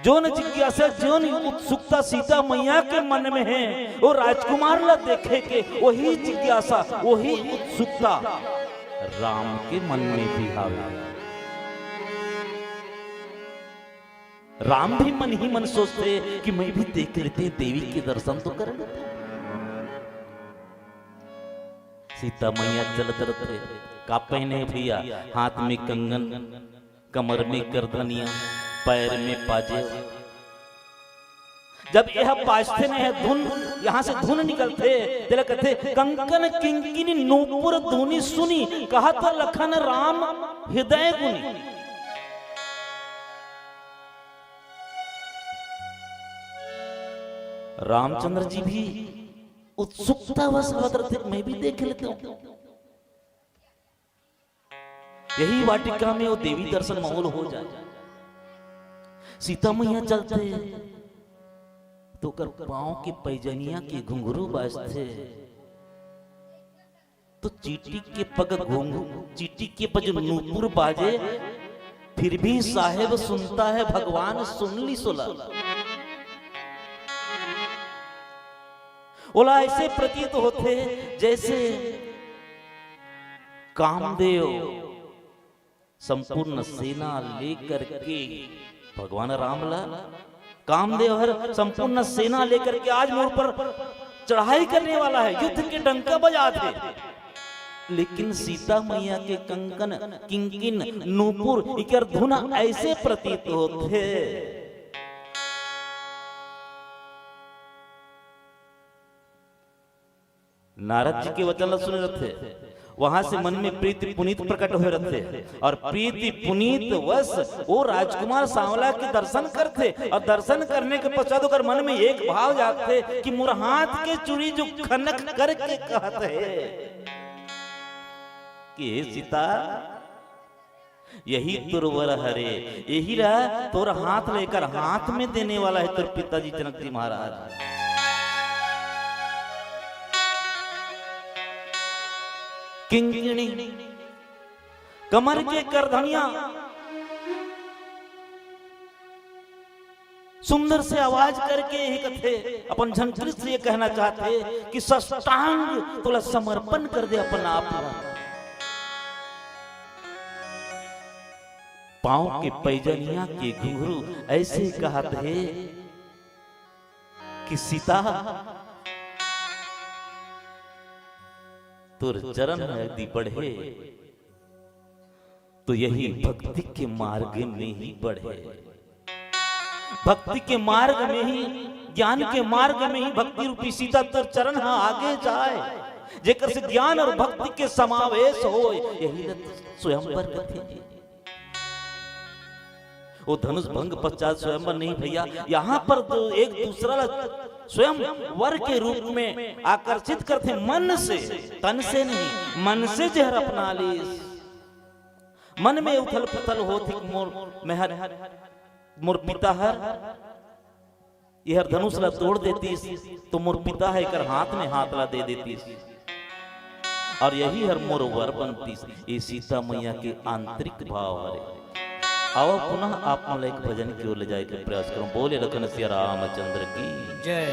जोन जिज्ञासा, जोन उत्सुकता सीता मैया के मन में है, वो राजकुमार ला देखे के, वही जिज्ञासा, वही उत्सुकता राम के मन में भी हावे। राम भी मन ही मन सोचथे कि मैं भी देख लेते, देवी के दर्शन तो कर लेते। सीता मैया चलत रथे, का पहने हे भैया? हाथ में कंगन, कमर में करधनिया, पैर में पाजेब। जब यह बाजथे न, यह धुन, यहाँ से धुन निकलथे, तेला कथे, "कंकन किंकिनी नूपुर धुनि सुनि, कहत लखन राम हृदय गुनि।" रामचंद्र जी भी उत्सुकतावश बतरथे, "मैं भी देख लेता हूँ।" यही वाटिका में वो देवी दर्शन माहौल हो जाए। सीता मैया चलथे तो ओकर पाँव के पैजनिया के घुंघरू बाजथे, तो चींटी के पग घुंघरू, चींटी के पग नूपुर बाजे, फिर भी साहेब सुनता है, भगवान सुन लिस ओला। ओला ऐसे प्रतीत होथे जैसे कामदेव संपूर्ण सेना लेकर के, भगवान राम ला, कामदेव हर संपूर्ण सेना लेकर के आज मोर पर चढ़ाई करने वाला है, युद्ध के डंका बजात हे। लेकिन सीता मैया के कंकन, किंकिन, नूपुर, इकर धुन ऐसे प्रतीत होथे। नारद जी के वचन ला सुने रथे, वहां से मन में प्रीति पुनीत प्रकट होए रथे, और प्रीति पुनीत वश वो राजकुमार सांवला के दर्शन करथे, और दर्शन करने के पश्चात ओकर मन में एक भाव जागथे कि मोर हाथ के चूड़ी जो खनक करके कहत हे कि "हे सीता, यही तोर वर हरे, यही ला तोर हाथ ला एकर हाथ में देने वाला है तोर पिताजी जनक जी महाराज।" किंकिणी, कमर के करधनिया, सुंदर से आवाज करके ही कथे, अपन झंकृत से ये कहना चाहथे कि साष्टांग तोला समर्पण कर दे अपन आप ला। पाँव के पैजनिया के घुंघरू ऐसे कहत हे कि सीता, तोर चरण यदि बढ़े, तो यही भक्ति के मार्ग में ही बढ़े। भक्ति के मार्ग में ही, ज्ञान के मार्ग में ही भक्ति रूपी सीता तोर चरण ह आगे जाए, जेकर से ज्ञान और भक्ति के समावेश होए, यही ला स्वयंवर कथे। वो धनुष भंग पश्चात स्वयंवर नहीं भैया, यहाँ पर तो एक दूसरा ला स्वयं वर के रूप में आकर्षित करथे, मन से, तन से नहीं, मन से जेहर अपना लीस। मन में उथल पुथल होत हे, मोर मेहर, मोर पिता हर एहर धनुष ला तोड़ देतिस, तो मोर पिता ह एकर हाथ में हाथ ला दे देतिस, और यही हर मोर वर बनतिस। ये सीता मैया के आंतरिक भाव हरे। आओ पुनः आप मन ला एक भजन की ओर ले जाए के प्रयास करूं। बोले लखन सिया रामचंद्र की जय।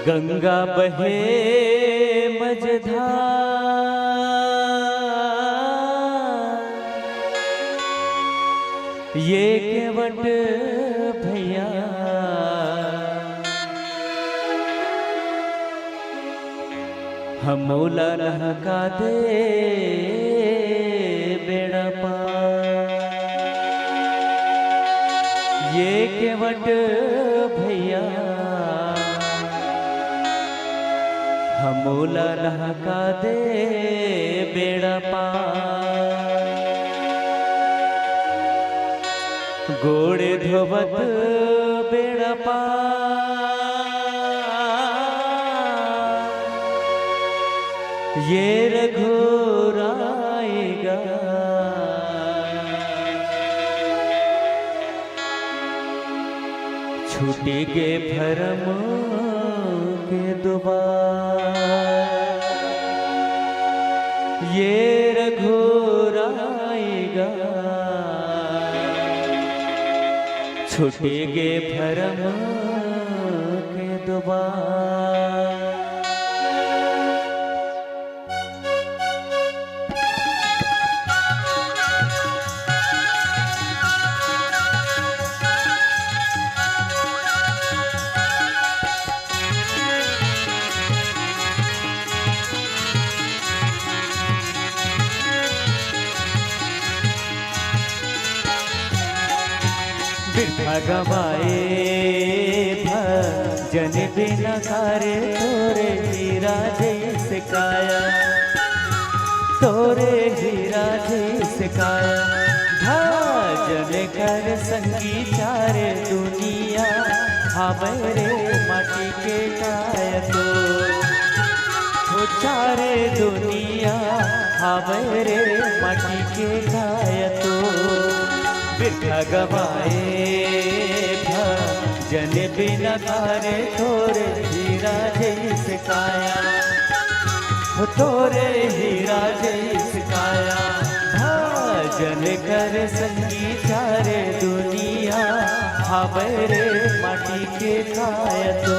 गंगा बहे मझधार, ये केवट भैया हमोला लहका दे बेड़ा पार। ये केवट भैया हमोला लहका दे बेड़ा पार। गोड़े धोवत बेड़ा पार, ये रघुराई गा। छूट गे भरम के दुवार, ये रघुराई गा। छूट गे भरम के दुवार। बिरथा गवाए भजन बिना करे, तोरे हीरा जैसे काया, तोरे हीरा जैसे काया। भजन कर संगी चारे दुनिया, हावय रे माटी के काया तो। ओ चारे दुनिया, हावय रे माटी के काया तो। बिरथा गवाए भजन बिना करे, तोरे हीरा जैसे काया, ओ तोरे हीरा जैसे काया। भजन कर संगी चारे दुनिया, हावय रे माटी के काया तो।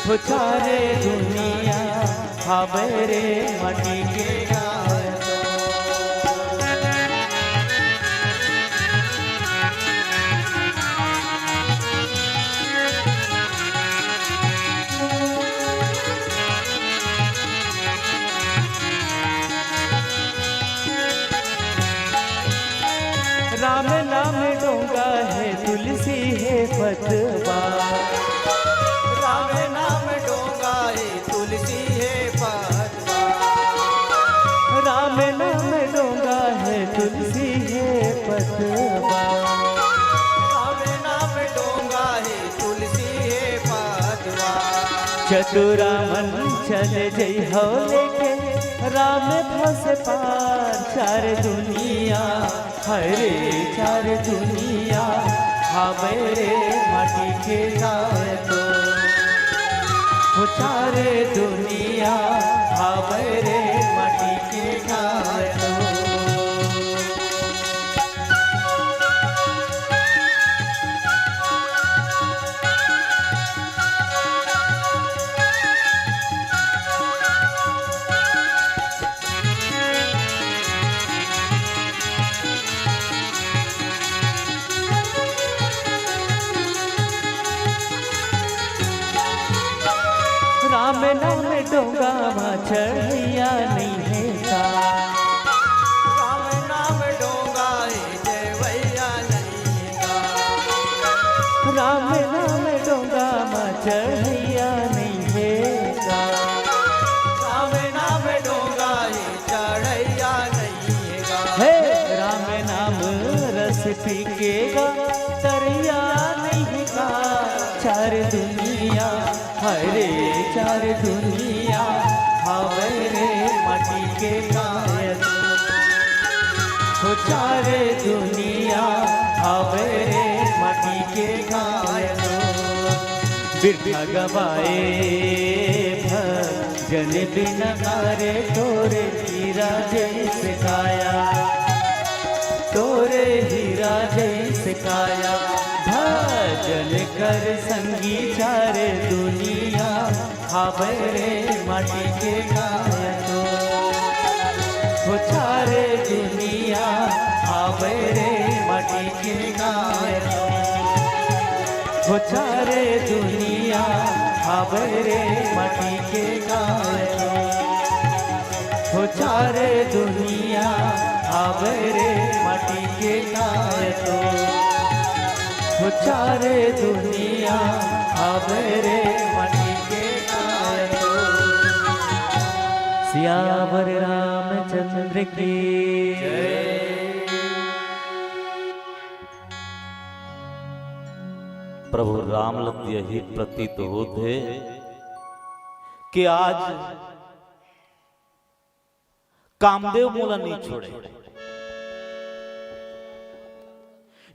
ओ चारे दुनिया, हावय रे माटी के काया तो। राम नाम डोंगा हे, तुलसी हे पतवा। राम नाम डोंगा हे, तुलसी हे पतवा। राम नाम डोंगा हे, तुलसी हे पतवा। राम नाम डोंगा हे, तुलसी हे पतवा। चतुरामन चल जइहौ लेके, राम भव से पार चार दुनिया। हरे चार दुनिया, हावय रे माटी के काया तो। ओ चार दुनिया, हावय रे माटी के काया तो। राम नाम डोंगा मा चढ़ैया नइ हे का। राम नाम डोंगा हे चढ़ैया नइ हे का। राम नाम डोंगा मा चढ़ैया नइ हे का। राम नाम डोंगा हे चढ़ैया नइ हे का। हे राम नाम रस पी के गा तरैया नइ हे का। चार दुनिया, हरे चार दुनिया, हावय रे माटी के काया तो। ओ चार दुनिया, हावय रे माटी के काया तो। बिरथा गवाए भजन बिना करे, तोरे हीरा जैसे काया, तोरे हीरा जैसे काया। भजन कर संगी चार दुनिया, हावय रे माटी के काया तो। ओ चार दुनिया, हावय रे माटी के काय तो, हो चारे दुनिया हावय रे माटी के काय तो, हो चारे दुनिया हावय रे माटी के काय तो, हो चारे दुनिया हावय रे माटी के काय तो। सियावर रामचंद्र की जय। प्रभु राम ल यही प्रतीत होत हे कि आज कामदेव मोला नहीं छोड़े।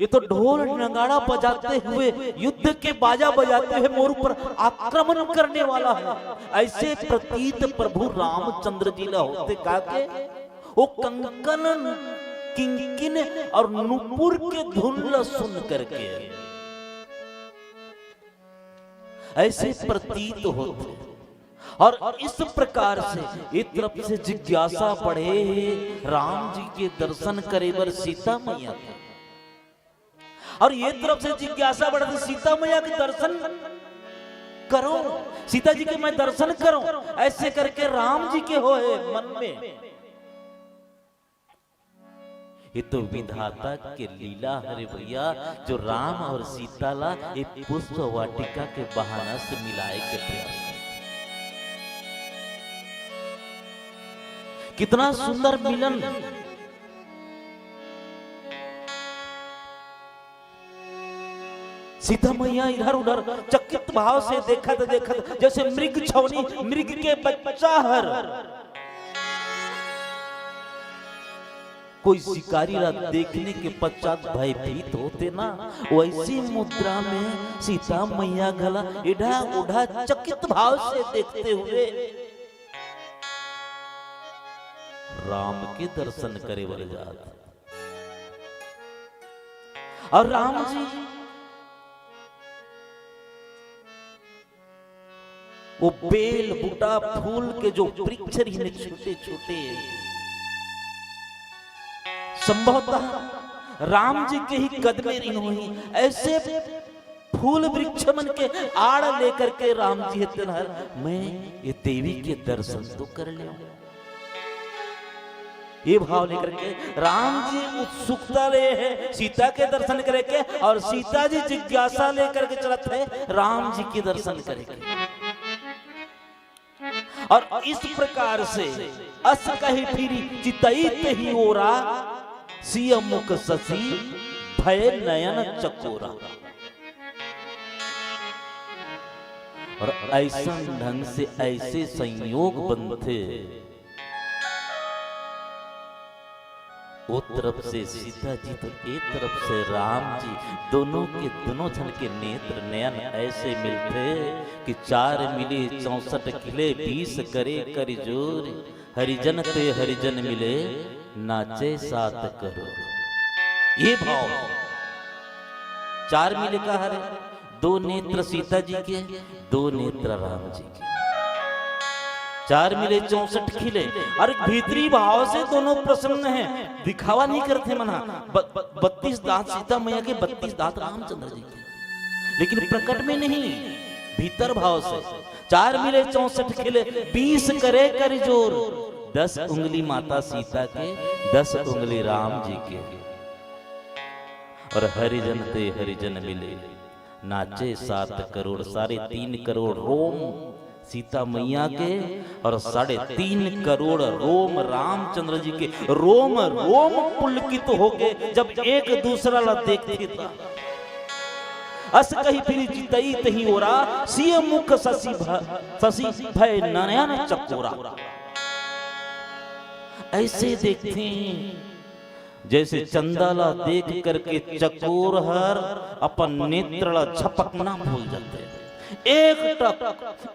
ये तो ढोल नगाड़ा बजाते हुए, युद्ध के बाजा बजाते हुए मोर ऊपर आक्रमण करने वाला है, ऐसे प्रतीत प्रभु रामचंद्र जी ला होते। का के वो कंकन, किंकिन और नूपुर के धुन ला सुन करके ऐसे प्रतीत होते। और इस प्रकार से एक तरफ से जिज्ञासा बढ़े हे राम जी के दर्शन करे बर सीता मैया के, और ये तरफ से जिज्ञासा बढ़े सीता मैया के दर्शन करो, सीता जी के मैं दर्शन करूं, ऐसे करके राम जी के होए मन में। ये तो विधाता के लीला हरे भैया, जो राम और सीता ला एक पुष्प वाटिका के बहाना से मिलाए के प्रयास करे। कितना सुंदर मिलन। सीता मैया इधर उधर चकित भाव से देखत देखत, जैसे मृग छौनी, मृग के बच्चा हर कोई शिकारी ला देखने के पश्चात भयभीत होते ना, वैसी मुद्रा में सीता मैया घला एढ़ा ओढ़ा चकित भाव से देखते हुए राम के दर्शन करे बर जात। और राम जी वो बेल बूटा फूल के जो वृक्ष रहिन छोटे छोटे, संभवतः राम जी के ही कद में रहिन होही। ऐसे फूल वृक्ष मन के आड़ लेकर के राम जी हे तेन हर, मैं ये देवी के दर्शन तो कर लेंव। ये भाव लेकर के राम जी उत्सुकता ले हे सीता के दर्शन करे के, और सीता जी जिज्ञासा लेकर के चलत हे राम जी के दर्शन करे के। और इस प्रकार से अस कहि फिरि चितई तहि ओरा, सिय मुख ससि भय नयन चकोरा। और ऐसन ढंग से ऐसे संयोग बनथे, ओ तरफ से सीता जी तो ए तरफ से राम जी, दोनों के दोनों झन के नेत्र नयन ऐसे मिलथे कि चार मिले चौसठ खिले, बीस करे कर जोर, हरिजन ते हरिजन मिले, नाचे सात करोड़। ये भाव, चार मिले का हरे, दो नेत्र सीता जी के, दो नेत्र राम जी के, चार मिले चौसठ खिले। और भीतरी भाव से दोनों प्रसन्न हैं, दिखावा नहीं करते मना। ब-, ब-, बत्तीस दांत सीता मैया के, बत्तीस दांत रामचंद्र जी के, लेकिन प्रकट में नहीं, भीतर भाव से। चार मिले चौसठ खिले, बीस करे कर जोर, दस उंगली माता सीता के, दस उंगली राम जी के। और हरिजन ते हरिजन मिले, नाचे सात करोड़, साढ़े तीन करोड़ रोम सीता मैया के, और साढ़े तीन करोड़ रोम रामचंद्र जी के। रोम रोम पुलकित होके जब एक दूसरा ला देखथे ता, अस कहि फिरि चितई तहि ओरा, सिय मुख ससि भ-, ससि भय नयन चकोरा। ऐसे देखथे जैसे चंदा ला देख करके चकोर हर अपन नेत्र ला झपकना भूल जाथे। एक टक,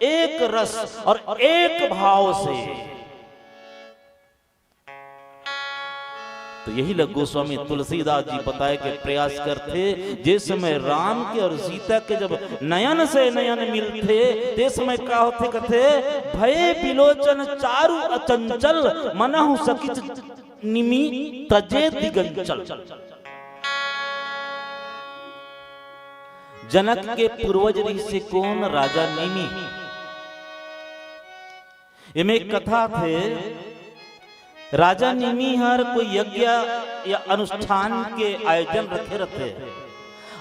एक रस और एक भाव से। तो यही ल गोस्वामी तुलसीदास जी बताए के प्रयास करथे, जे समय राम के और सीता के जब नयन से नयन मिलथे, ते समय का होथे कथे, भये बिलोचन चारु अचंचल, मनहु सकिच निमि तजे दिगंचल। जनक के पूर्वज रहिसे कोन? राजा निमि। एमे एक कथा थे, राजा निमि हर कोई यज्ञ या अनुष्ठान के आयोजन रखे रथे,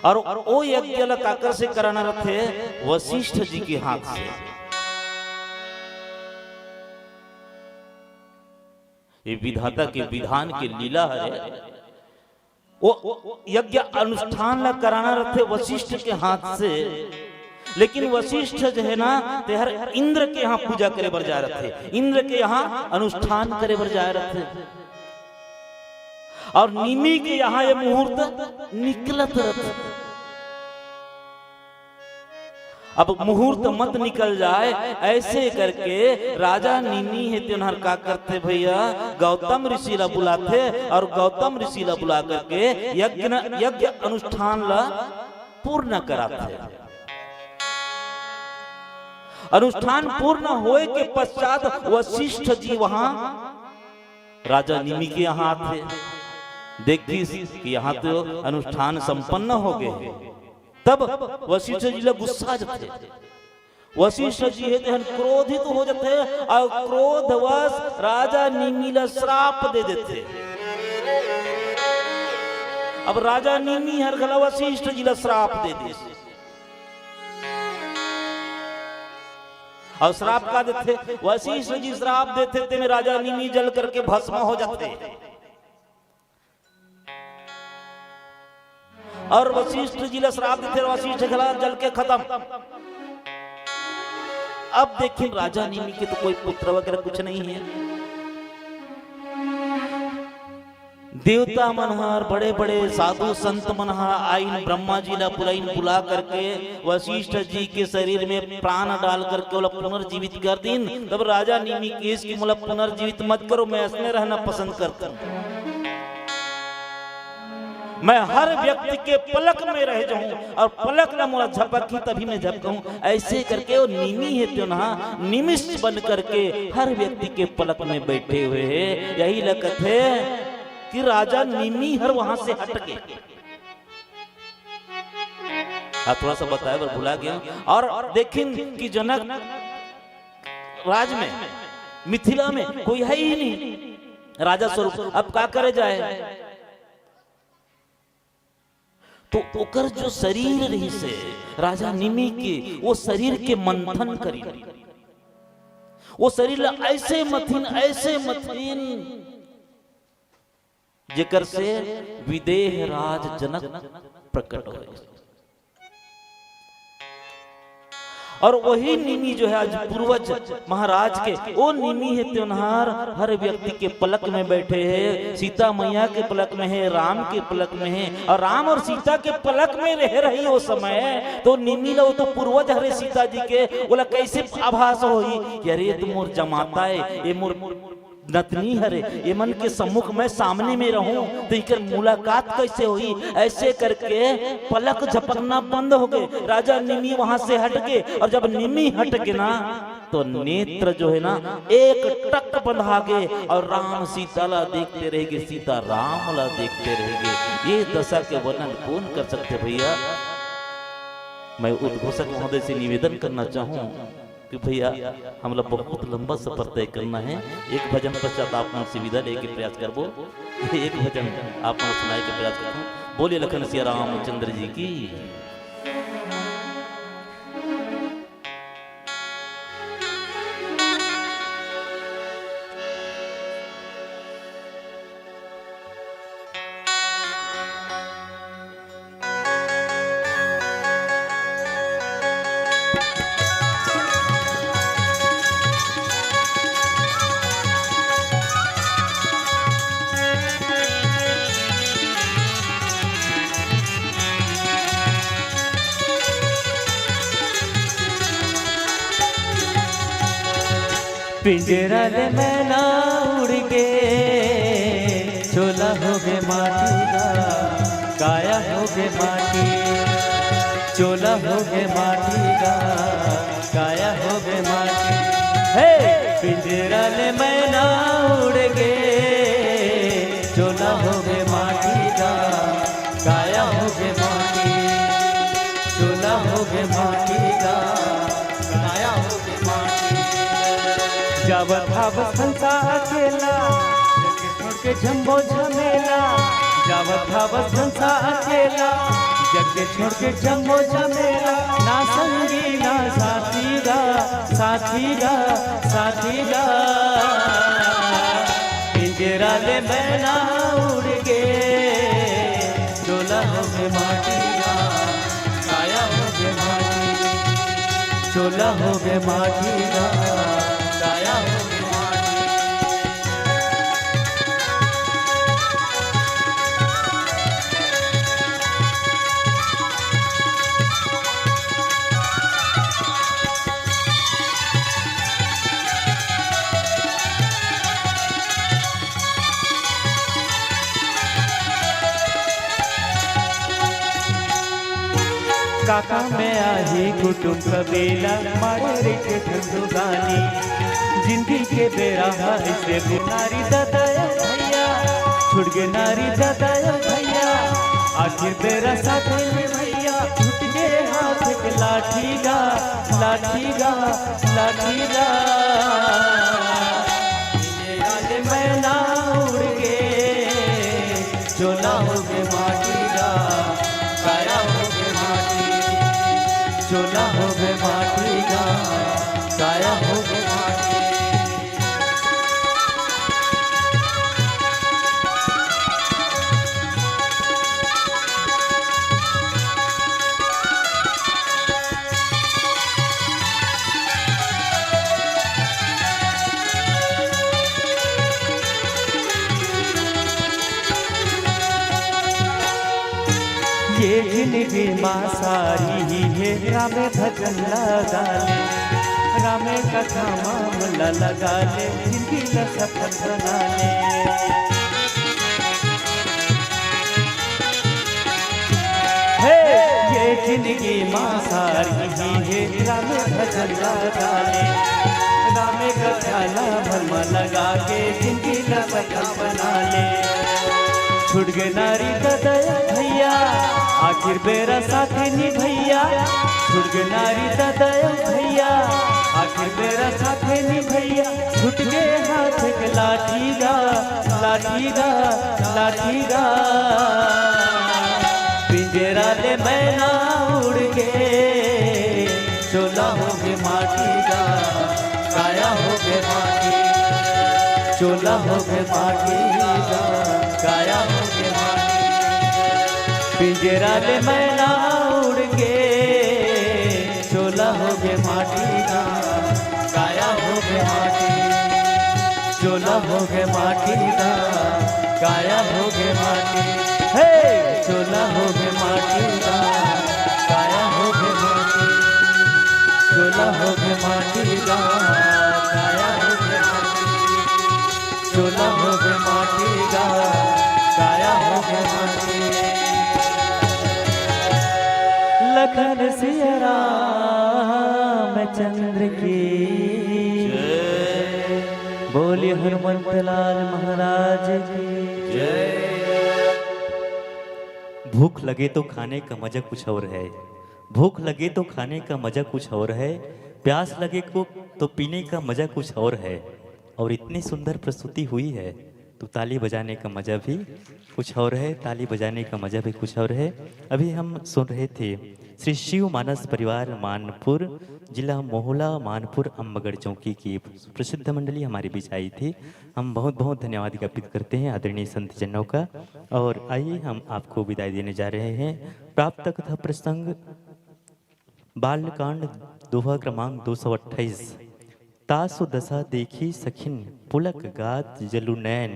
और ओ यज्ञ ला काकर से कराना रथे? वशिष्ठ जी के हाथ से। ये विधाता के विधान के लीला हरे। वो यज्ञ अनुष्ठान ला कराना रथे वशिष्ठ के हाथ से, लेकिन वशिष्ठ जो है ना, तेहर इंद्र के यहाँ पूजा करे बर जाय रथे, इंद्र के यहाँ अनुष्ठान करे बर जाय रथे। और निमि के यहाँ ये मुहूर्त निकलत रथे। अब मुहूर्त मत निकल जाए, ऐसे करके राजा निमि हे तेन हर का करथे भैया, गौतम ऋषि ला बुलाथे और गौतम ऋषि ला बुला करके यज्ञ न-, यज्ञ अनुष्ठान ला पूर्ण कराथे। अनुष्ठान पूर्ण होए के पश्चात वशिष्ठ जी वहां राजा निमि के यहाँ आथे, देखिस कि यहाँ तो अनुष्ठान संपन्न हो गए। तब वशिष्ठ जी ला गुस्सा आ जाथे। वशिष्ठ जी हे तेहन क्रोधित हो जाथे और क्रोधवश राजा निमि ला श्राप दे देथे। अब राजा निमि हर घला वशिष्ठ जी ला श्राप दे देथे। और श्राप का देथे? वशिष्ठ जी श्राप देथे, तेमे राजा निमि जल करके भस्म हो जाथे। और वशिष्ठ जी ला श्राप देथे, वशिष्ठ घला जल के खत्म। अब देखिन, राजा निमि के तो कोई पुत्र वगैरह कुछ नहीं है। देवता मन हर, बड़े-बड़े साधु संत मन ह आइन, ब्रह्मा जी ला बुलाइन, बुला करके वशिष्ठ जी के शरीर में प्राण डाल करके ओला पुनर्जीवित कर दिन। तब राजा निमि कहिस कि मोला पुनर्जीवित मत करो, मैं ऐसने रहना पसंद करता हूँ। मैं हर व्यक्ति के पलक में रह जाऊं और पलक ला मोला झपकही तभी मैं झपकूं। ऐसे करके वो निमि हे तेन हा निमिष बन करके हर व्यक्ति के पलक में बैठे हुए हे। यही ला कथे कि राजा निमि हर वहां से हट गे। हाँ, थोड़ा सा बताए बर भुला गया। और देखिन कि जनक राज में, मिथिला में कोई है ही नहीं राजा स्वरूप, अब का करे जाए? तो ओकर जो शरीर रहिसे राजा निमि के, वो शरीर के मंथन करिन, वो शरीर ला ऐसे मथिन, ऐसे मथिन, जेकर से विदेह राज जनक प्रकट होए। और वही निमि जो है आज पूर्वज महाराज के, वो निमि हे तेन हर, हर व्यक्ति के पलक में बैठे हे, सीता मैया के पलक में हे, राम के पलक में हे। और राम और सीता के पलक में रहे रही वो समय, तो निमि ला, वो तो पूर्वज हरे सीता जी के, ओला कैसे आभास होही कि अरे ये तो मोर जमाता है, ये मोर नतनी हरे, एमन के सम्मुख मैं सामने में रहूं तो इकर मुलाकात कैसे होही? ऐसे करके पलक झपकना बंद हो गए। राजा निमि वहां से हट गए और जब निमि हट गए ना, तो नेत्र जो है ना, एक टक बंधा गए और राम सीता ला देखते रह गए, सीता राम ला देखते रह गए। ये दशा के वर्णन कौन कर सकते भैया? मैं उद्घोषक महोदय से निवेदन करना चाहूं कि भैया, हमला बहुत लंबा सफर तय करना है। एक भजन पश्चात आप मन से विदा लेके प्रयास करबो। एक भजन आप मन सुनाए के प्रयास करबो। बोलिए लखन सिया रामचंद्र जी की। पिंजरा ले मैना उड़ गे, चोला होगे माटी का, काया होगे माटी, चोला होगे माटी का, काया होगे माटी। हे, पिंजरा ले मैना उड़ गे, चोला होगे माटी का, काया होगे माटी, चोला जावत हवस हंसा अकेला, जग के छोड़ के जम्मो झमेला। जावत हवस हंसा अकेला, जग के छोड़ के जम्मो झमेला। ना संगी ना साथी गा, साथी गा, साथी गा। पिंजरा ले मैना उड़ गे, चोला हो गे माटी गा, काया हो गे माटी। चोला हो गे माटी गा, काया हो गे माटी। काका में आही कुटुम कबीला, मारे रहिथे ठंडू गानी। जिंदगी के बेरा ह अइसे बुनारी ददा ए भैया, छुट गे नारी ददा ए भैया। आखिर बेरा साथ में भैया, छूट गे हाथ के लाठी गा, लाठी गा, लाठी गा। आज मैना उड़ गे, चोला हो गे माटी गा, काया हो गे माटी। चोला हो गे माटी गा, काया हो गे माटी। ये जिंदगी मा सारी ही हे, रामे भजन लगा ले, रामे कथा मा मन ला लगा ले, जिंदगी ला सफल बना ले। हे, ये जिंदगी मा सारी ही हे, रामे भजन लगा ले, रामे कथा ला मन मा लगा के, जिंदगी ला सफल बना ले। छुट गे नारी ददा ए भैया, आखिर बेरा साथे निभैया। छुट गे नारी ददा ए भैया, आखिर बेरा साथे निभैया। छुट गे हाथ के लाठी गा, लाठी गा, लाठी गा। पिंजरा ले मैना उड़ गे, चोला हो गे माटी गा, काया हो गे माटी। चोला हो गे माटी गा, काया हो गे माटी। पिंजरा ले मैना उड़ गे, चोला हो गे माटी गा, काया हो गे माटी। चोला हो गे माटी गा, काया हो गे माटी। हे, चोला हो गे माटी गा, काया हो गे माटी। चोला हो गे माटी गा, काया हो गे माटी। चोला हो गे माटी गा, काया हो गे माटी। लखन सिया रामचंद्र की जय। बोलिए हनुमंत लाल महाराज की जय। भूख लगे तो खाने का मजा कुछ और है, भूख लगे तो खाने का मजा कुछ और है, प्यास लगे को तो पीने का मजा कुछ और है। और इतनी सुंदर प्रस्तुति हुई है, तो ताली बजाने का मजा भी कुछ और है, ताली बजाने का मजा भी कुछ और है। अभी हम सुन रहे थे श्री शिव मानस परिवार मानपुर, जिला मोहला मानपुर, अम्बगढ़ चौकी की प्रसिद्ध मंडली हमारे बीच आई थी। हम बहुत बहुत धन्यवाद ज्ञापित करते हैं आदरणीय संत जनों का। और आइए, हम आपको विदाई देने जा रहे हैं। प्राप्त कथा प्रसंग बालकांड, दोहा क्रमांक दो सौ अट्ठाईस। तासु दशा देखी सखिन पुलक गात जलु नैन,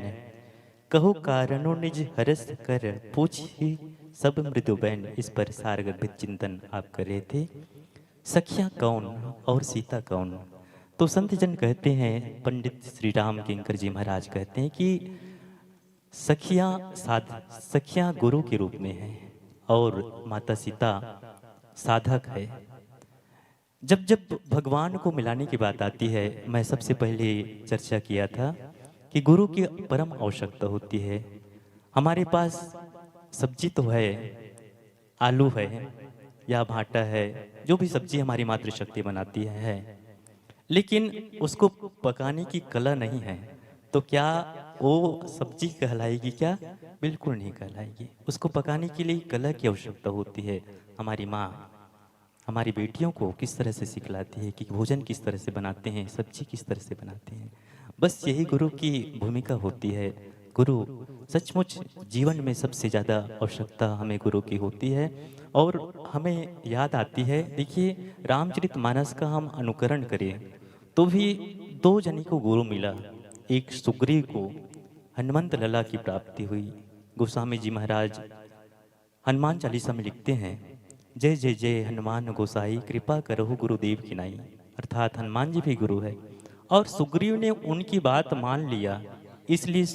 कहु कारणो निज हरस कर पूछी सब मृदु बैन। इस पर सारगर्भित चिंतन आप कर रहे थे। सखियां कौन और सीता कौन? तो संत जन कहते हैं, पंडित श्री राम किंकर जी महाराज कहते हैं कि सखियां साध-, सखियां गुरु के रूप में हैं और माता सीता साधक है। जब जब भगवान को मिलाने की बात आती है, मैं सबसे पहले चर्चा किया था कि गुरु की परम आवश्यकता होती है। हमारे पास सब्जी तो है, आलू है या भाटा है, जो भी सब्जी हमारी मातृशक्ति बनाती है, लेकिन उसको पकाने की कला नहीं है, तो क्या वो सब्जी कहलाएगी क्या? बिल्कुल नहीं कहलाएगी। उसको पकाने के लिए कला की आवश्यकता होती है। हमारी माँ हमारी बेटियों को किस तरह से सिखलाती है कि भोजन किस तरह से बनाते हैं, सब्जी किस तरह से बनाते हैं। बस यही गुरु की भूमिका होती है। गुरु, सचमुच जीवन में सबसे ज़्यादा आवश्यकता हमें गुरु की होती है। और हमें याद आती है, देखिए, रामचरित मानस का हम अनुकरण करें तो भी दो जने को गुरु मिला। एक सुग्रीव को हनुमंत लला की प्राप्ति हुई। गोस्वामी जी महाराज हनुमान चालीसा में लिखते हैं, "जय जय जय हनुमान गोसाई, कृपा करहु गुरुदेव की नाई।" अर्थात हनुमान जी भी गुरु है। और सुग्रीव ने उनकी बात मान लिया, इसलिए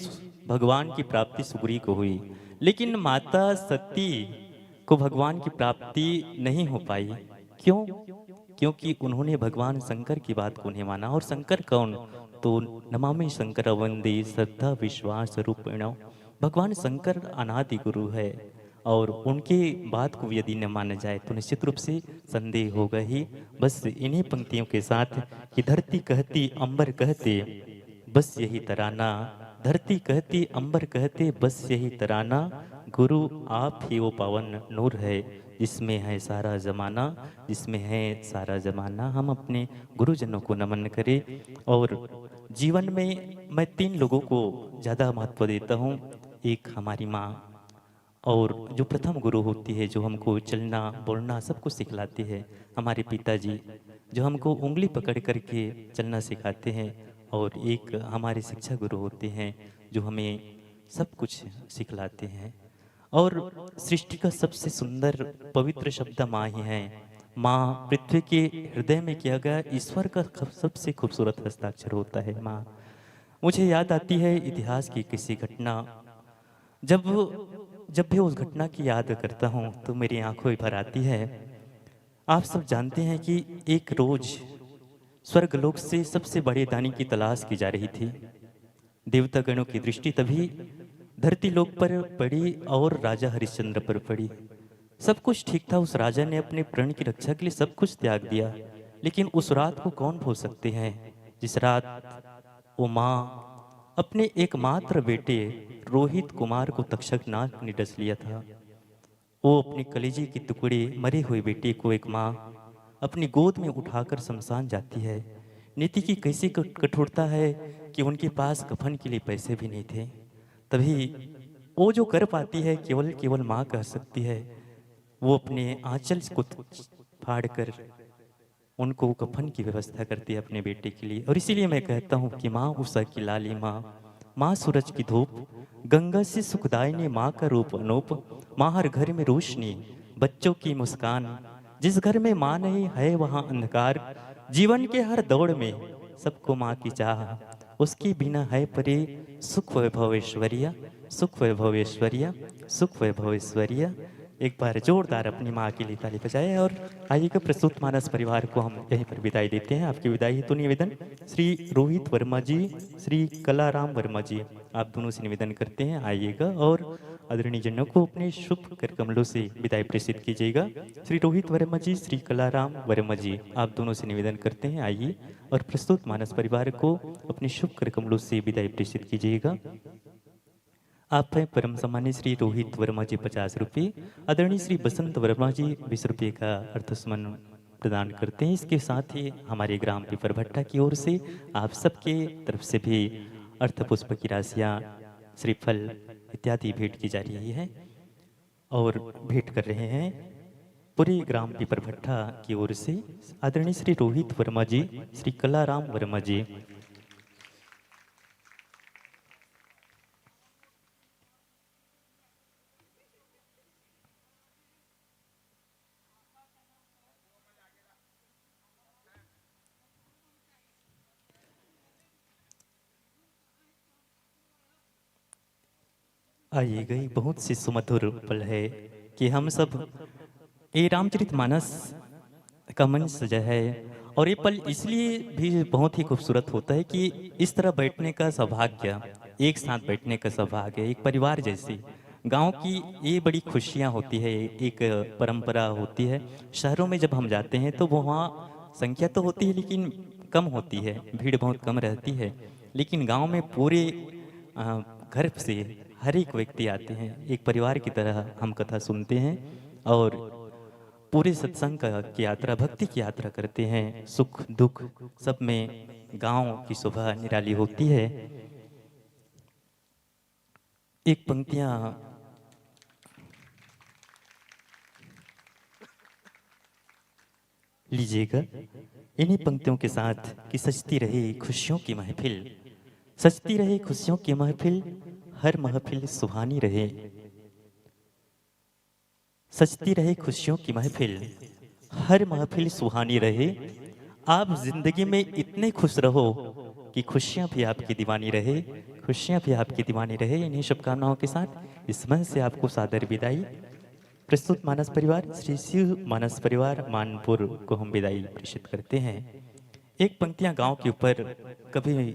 भगवान की प्राप्ति सुग्रीव को हुई। लेकिन माता सती को भगवान की प्राप्ति नहीं हो पाई। क्यों? क्योंकि उन्होंने भगवान शंकर की बात को नहीं माना। और शंकर कौन? तो नमामि शंकर वंदे श्रद्धा विश्वास रूपेण। भगवान शंकर अनादि गुरु है और उनके बात को यदि न माना जाए तो निश्चित रूप से संदेह होगा ही। बस इन्हीं पंक्तियों के साथ कि धरती कहती अंबर कहते बस यही तराना, धरती कहती अंबर कहते बस यही तराना, गुरु आप ही वो पावन नूर है जिसमें है सारा जमाना, जिसमें है सारा जमाना। हम अपने गुरुजनों को नमन करें। और जीवन में मैं तीन लोगों को ज़्यादा महत्व देता हूँ। एक हमारी माँ, और जो प्रथम गुरु होती है, जो हमको चलना बोलना सब कुछ सिखलाती है, हमारे पिताजी, जो हमको उंगली पकड़ करके चलना सिखाते हैं। और एक हमारे शिक्षा गुरु होते हैं, जो हमें सब कुछ सिखलाते हैं। और सृष्टि का सबसे सुंदर पवित्र शब्द माँ ही है। माँ पृथ्वी के हृदय में किया गया ईश्वर का खब-, सबसे खूबसूरत हस्ताक्षर होता है माँ। मुझे याद आती है इतिहास की किसी घटना। जब जब भी उस घटना की याद करता हूँ तो मेरी आंखों में भर आती है। आप सब जानते हैं कि एक रोज स्वर्गलोक से सबसे बड़े दानी की तलाश की जा रही थी। देवता गणों की दृष्टि तभी धरती लोक पर पड़ी और राजा हरिश्चंद्र पर पड़ी। सब कुछ ठीक था, उस राजा ने अपने प्रण की रक्षा के लिए सब कुछ त्याग दिया, लेकिन उस रात को कौन भूल सकते हैं जिस रात वो माँ अपने एकमात्र बेटे रोहित कुमार को तक्षक नाग ने डस लिया था। वो अपने कलेजे के टुकड़े मरे हुए बेटे को एक माँ अपनी गोद में उठाकर शमशान जाती है। नीति की कैसी कठ-, कठोरता है कि उनके पास कफन के लिए पैसे भी नहीं थे। तभी वो जो कर पाती है, केवल, केवल माँ कर सकती है। वो अपने आंचल को फाड़ कर उनको कफन की व्यवस्था करती है अपने बेटे के लिए। और इसीलिए मैं कहता हूँ कि माँ उषा की लाली माँ, माँ सूरज की धूप, गंगा से सुखदायिनी माँ का रूप अनूप, माँ हर घर में रोशनी, बच्चों की मुस्कान। जिस घर में माँ नहीं है वहाँ अंधकार। जीवन के हर दौड़ में सबको माँ की चाह, उसके बिना है परे सुख वैभव ऐश्वर्य, सुख वैभव ऐश्वर्य, सुख वैभव ऐश्वर्य। एक बार जोरदार अपनी माँ के लिए ताली बजाएं और आइएगा, प्रस्तुत मानस परिवार को हम यहीं पर विदाई देते हैं। आपकी विदाई हेतु निवेदन, श्री रोहित वर्मा जी, श्री कलाराम वर्मा जी, आप दोनों से निवेदन करते हैं, आइएगा और आदरणीय जनों को अपने शुभ कर कमलों से विदाई प्रेषित कीजिएगा। श्री रोहित वर्मा जी, श्री कलाराम वर्मा जी, आप दोनों से निवेदन करते हैं, आइए और प्रस्तुत मानस परिवार को अपने शुभ कर कमलों से विदाई प्रेषित कीजिएगा। आप हैं परम सम्मानित श्री रोहित वर्मा जी, पचास रुपये, आदरणीय श्री बसंत वर्मा जी, बीस रुपये का अर्थसम्मान प्रदान करते हैं। इसके साथ ही हमारे ग्राम पीपरभट्टा की ओर से आप सबके तरफ से भी अर्थ पुष्प की राशियाँ, श्रीफल इत्यादि भेंट की जा रही है और भेंट कर रहे हैं पूरे ग्राम पीपरभट्टा की ओर से आदरणीय श्री रोहित वर्मा जी, श्री कलाराम वर्मा जी। आइए, गई बहुत सी सुमधुर पल है कि हम सब ये रामचरित मानस का मंच सजा है। और ये पल इसलिए भी बहुत ही खूबसूरत होता है कि इस तरह बैठने का सौभाग्य, एक साथ बैठने का सौभाग्य, एक परिवार जैसी गांव की ये बड़ी खुशियां होती है, एक परंपरा होती है। शहरों में जब हम जाते हैं तो वहाँ संख्या तो होती है, लेकिन कम होती है, भीड़ बहुत कम रहती है, लेकिन गांव में पूरे अ, घर से हर एक व्यक्ति आते हैं, एक परिवार की तरह हम कथा सुनते हैं और पूरे सत्संग का की यात्रा, भक्ति की यात्रा करते हैं। सुख दुख सब में गांव की शोभा निराली होती है। एक पंक्तियां लीजिएगा। इन्हीं पंक्तियों के साथ कि सजती रहे खुशियों की महफिल, सजती रहे खुशियों की महफिल, हर महफिल सुहानी रहे। सजती रहे खुशियों की महफिल, हर महफिल सुहानी रहे। आप जिंदगी में इतने खुश रहो कि खुशियां भी आपकी दीवानी रहे, खुशियां भी आपकी दीवानी रहे। इन्हीं शुभकामनाओं के साथ इस मंच से आपको सादर विदाई। प्रस्तुत मानस परिवार, श्री शिव मानस परिवार मानपुर को हम विदाई प्रेषित करते हैं। एक पंक्तियां गांव के ऊपर कभी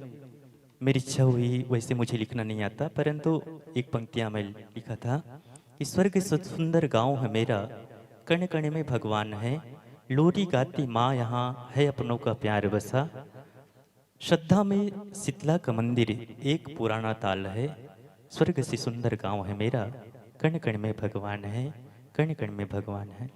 मेरी इच्छा हुई, वैसे मुझे लिखना नहीं आता, परंतु एक पंक्तियां मैं लिखा था कि स्वर्ग से सुंदर गांव है मेरा, कण कण में भगवान है। लोरी गाती माँ यहाँ है अपनों का प्यार बसा। श्रद्धा में शीतला का मंदिर एक पुराना ताल है। स्वर्ग से सुंदर गांव है मेरा, कण कण में भगवान है, कण कण में भगवान है।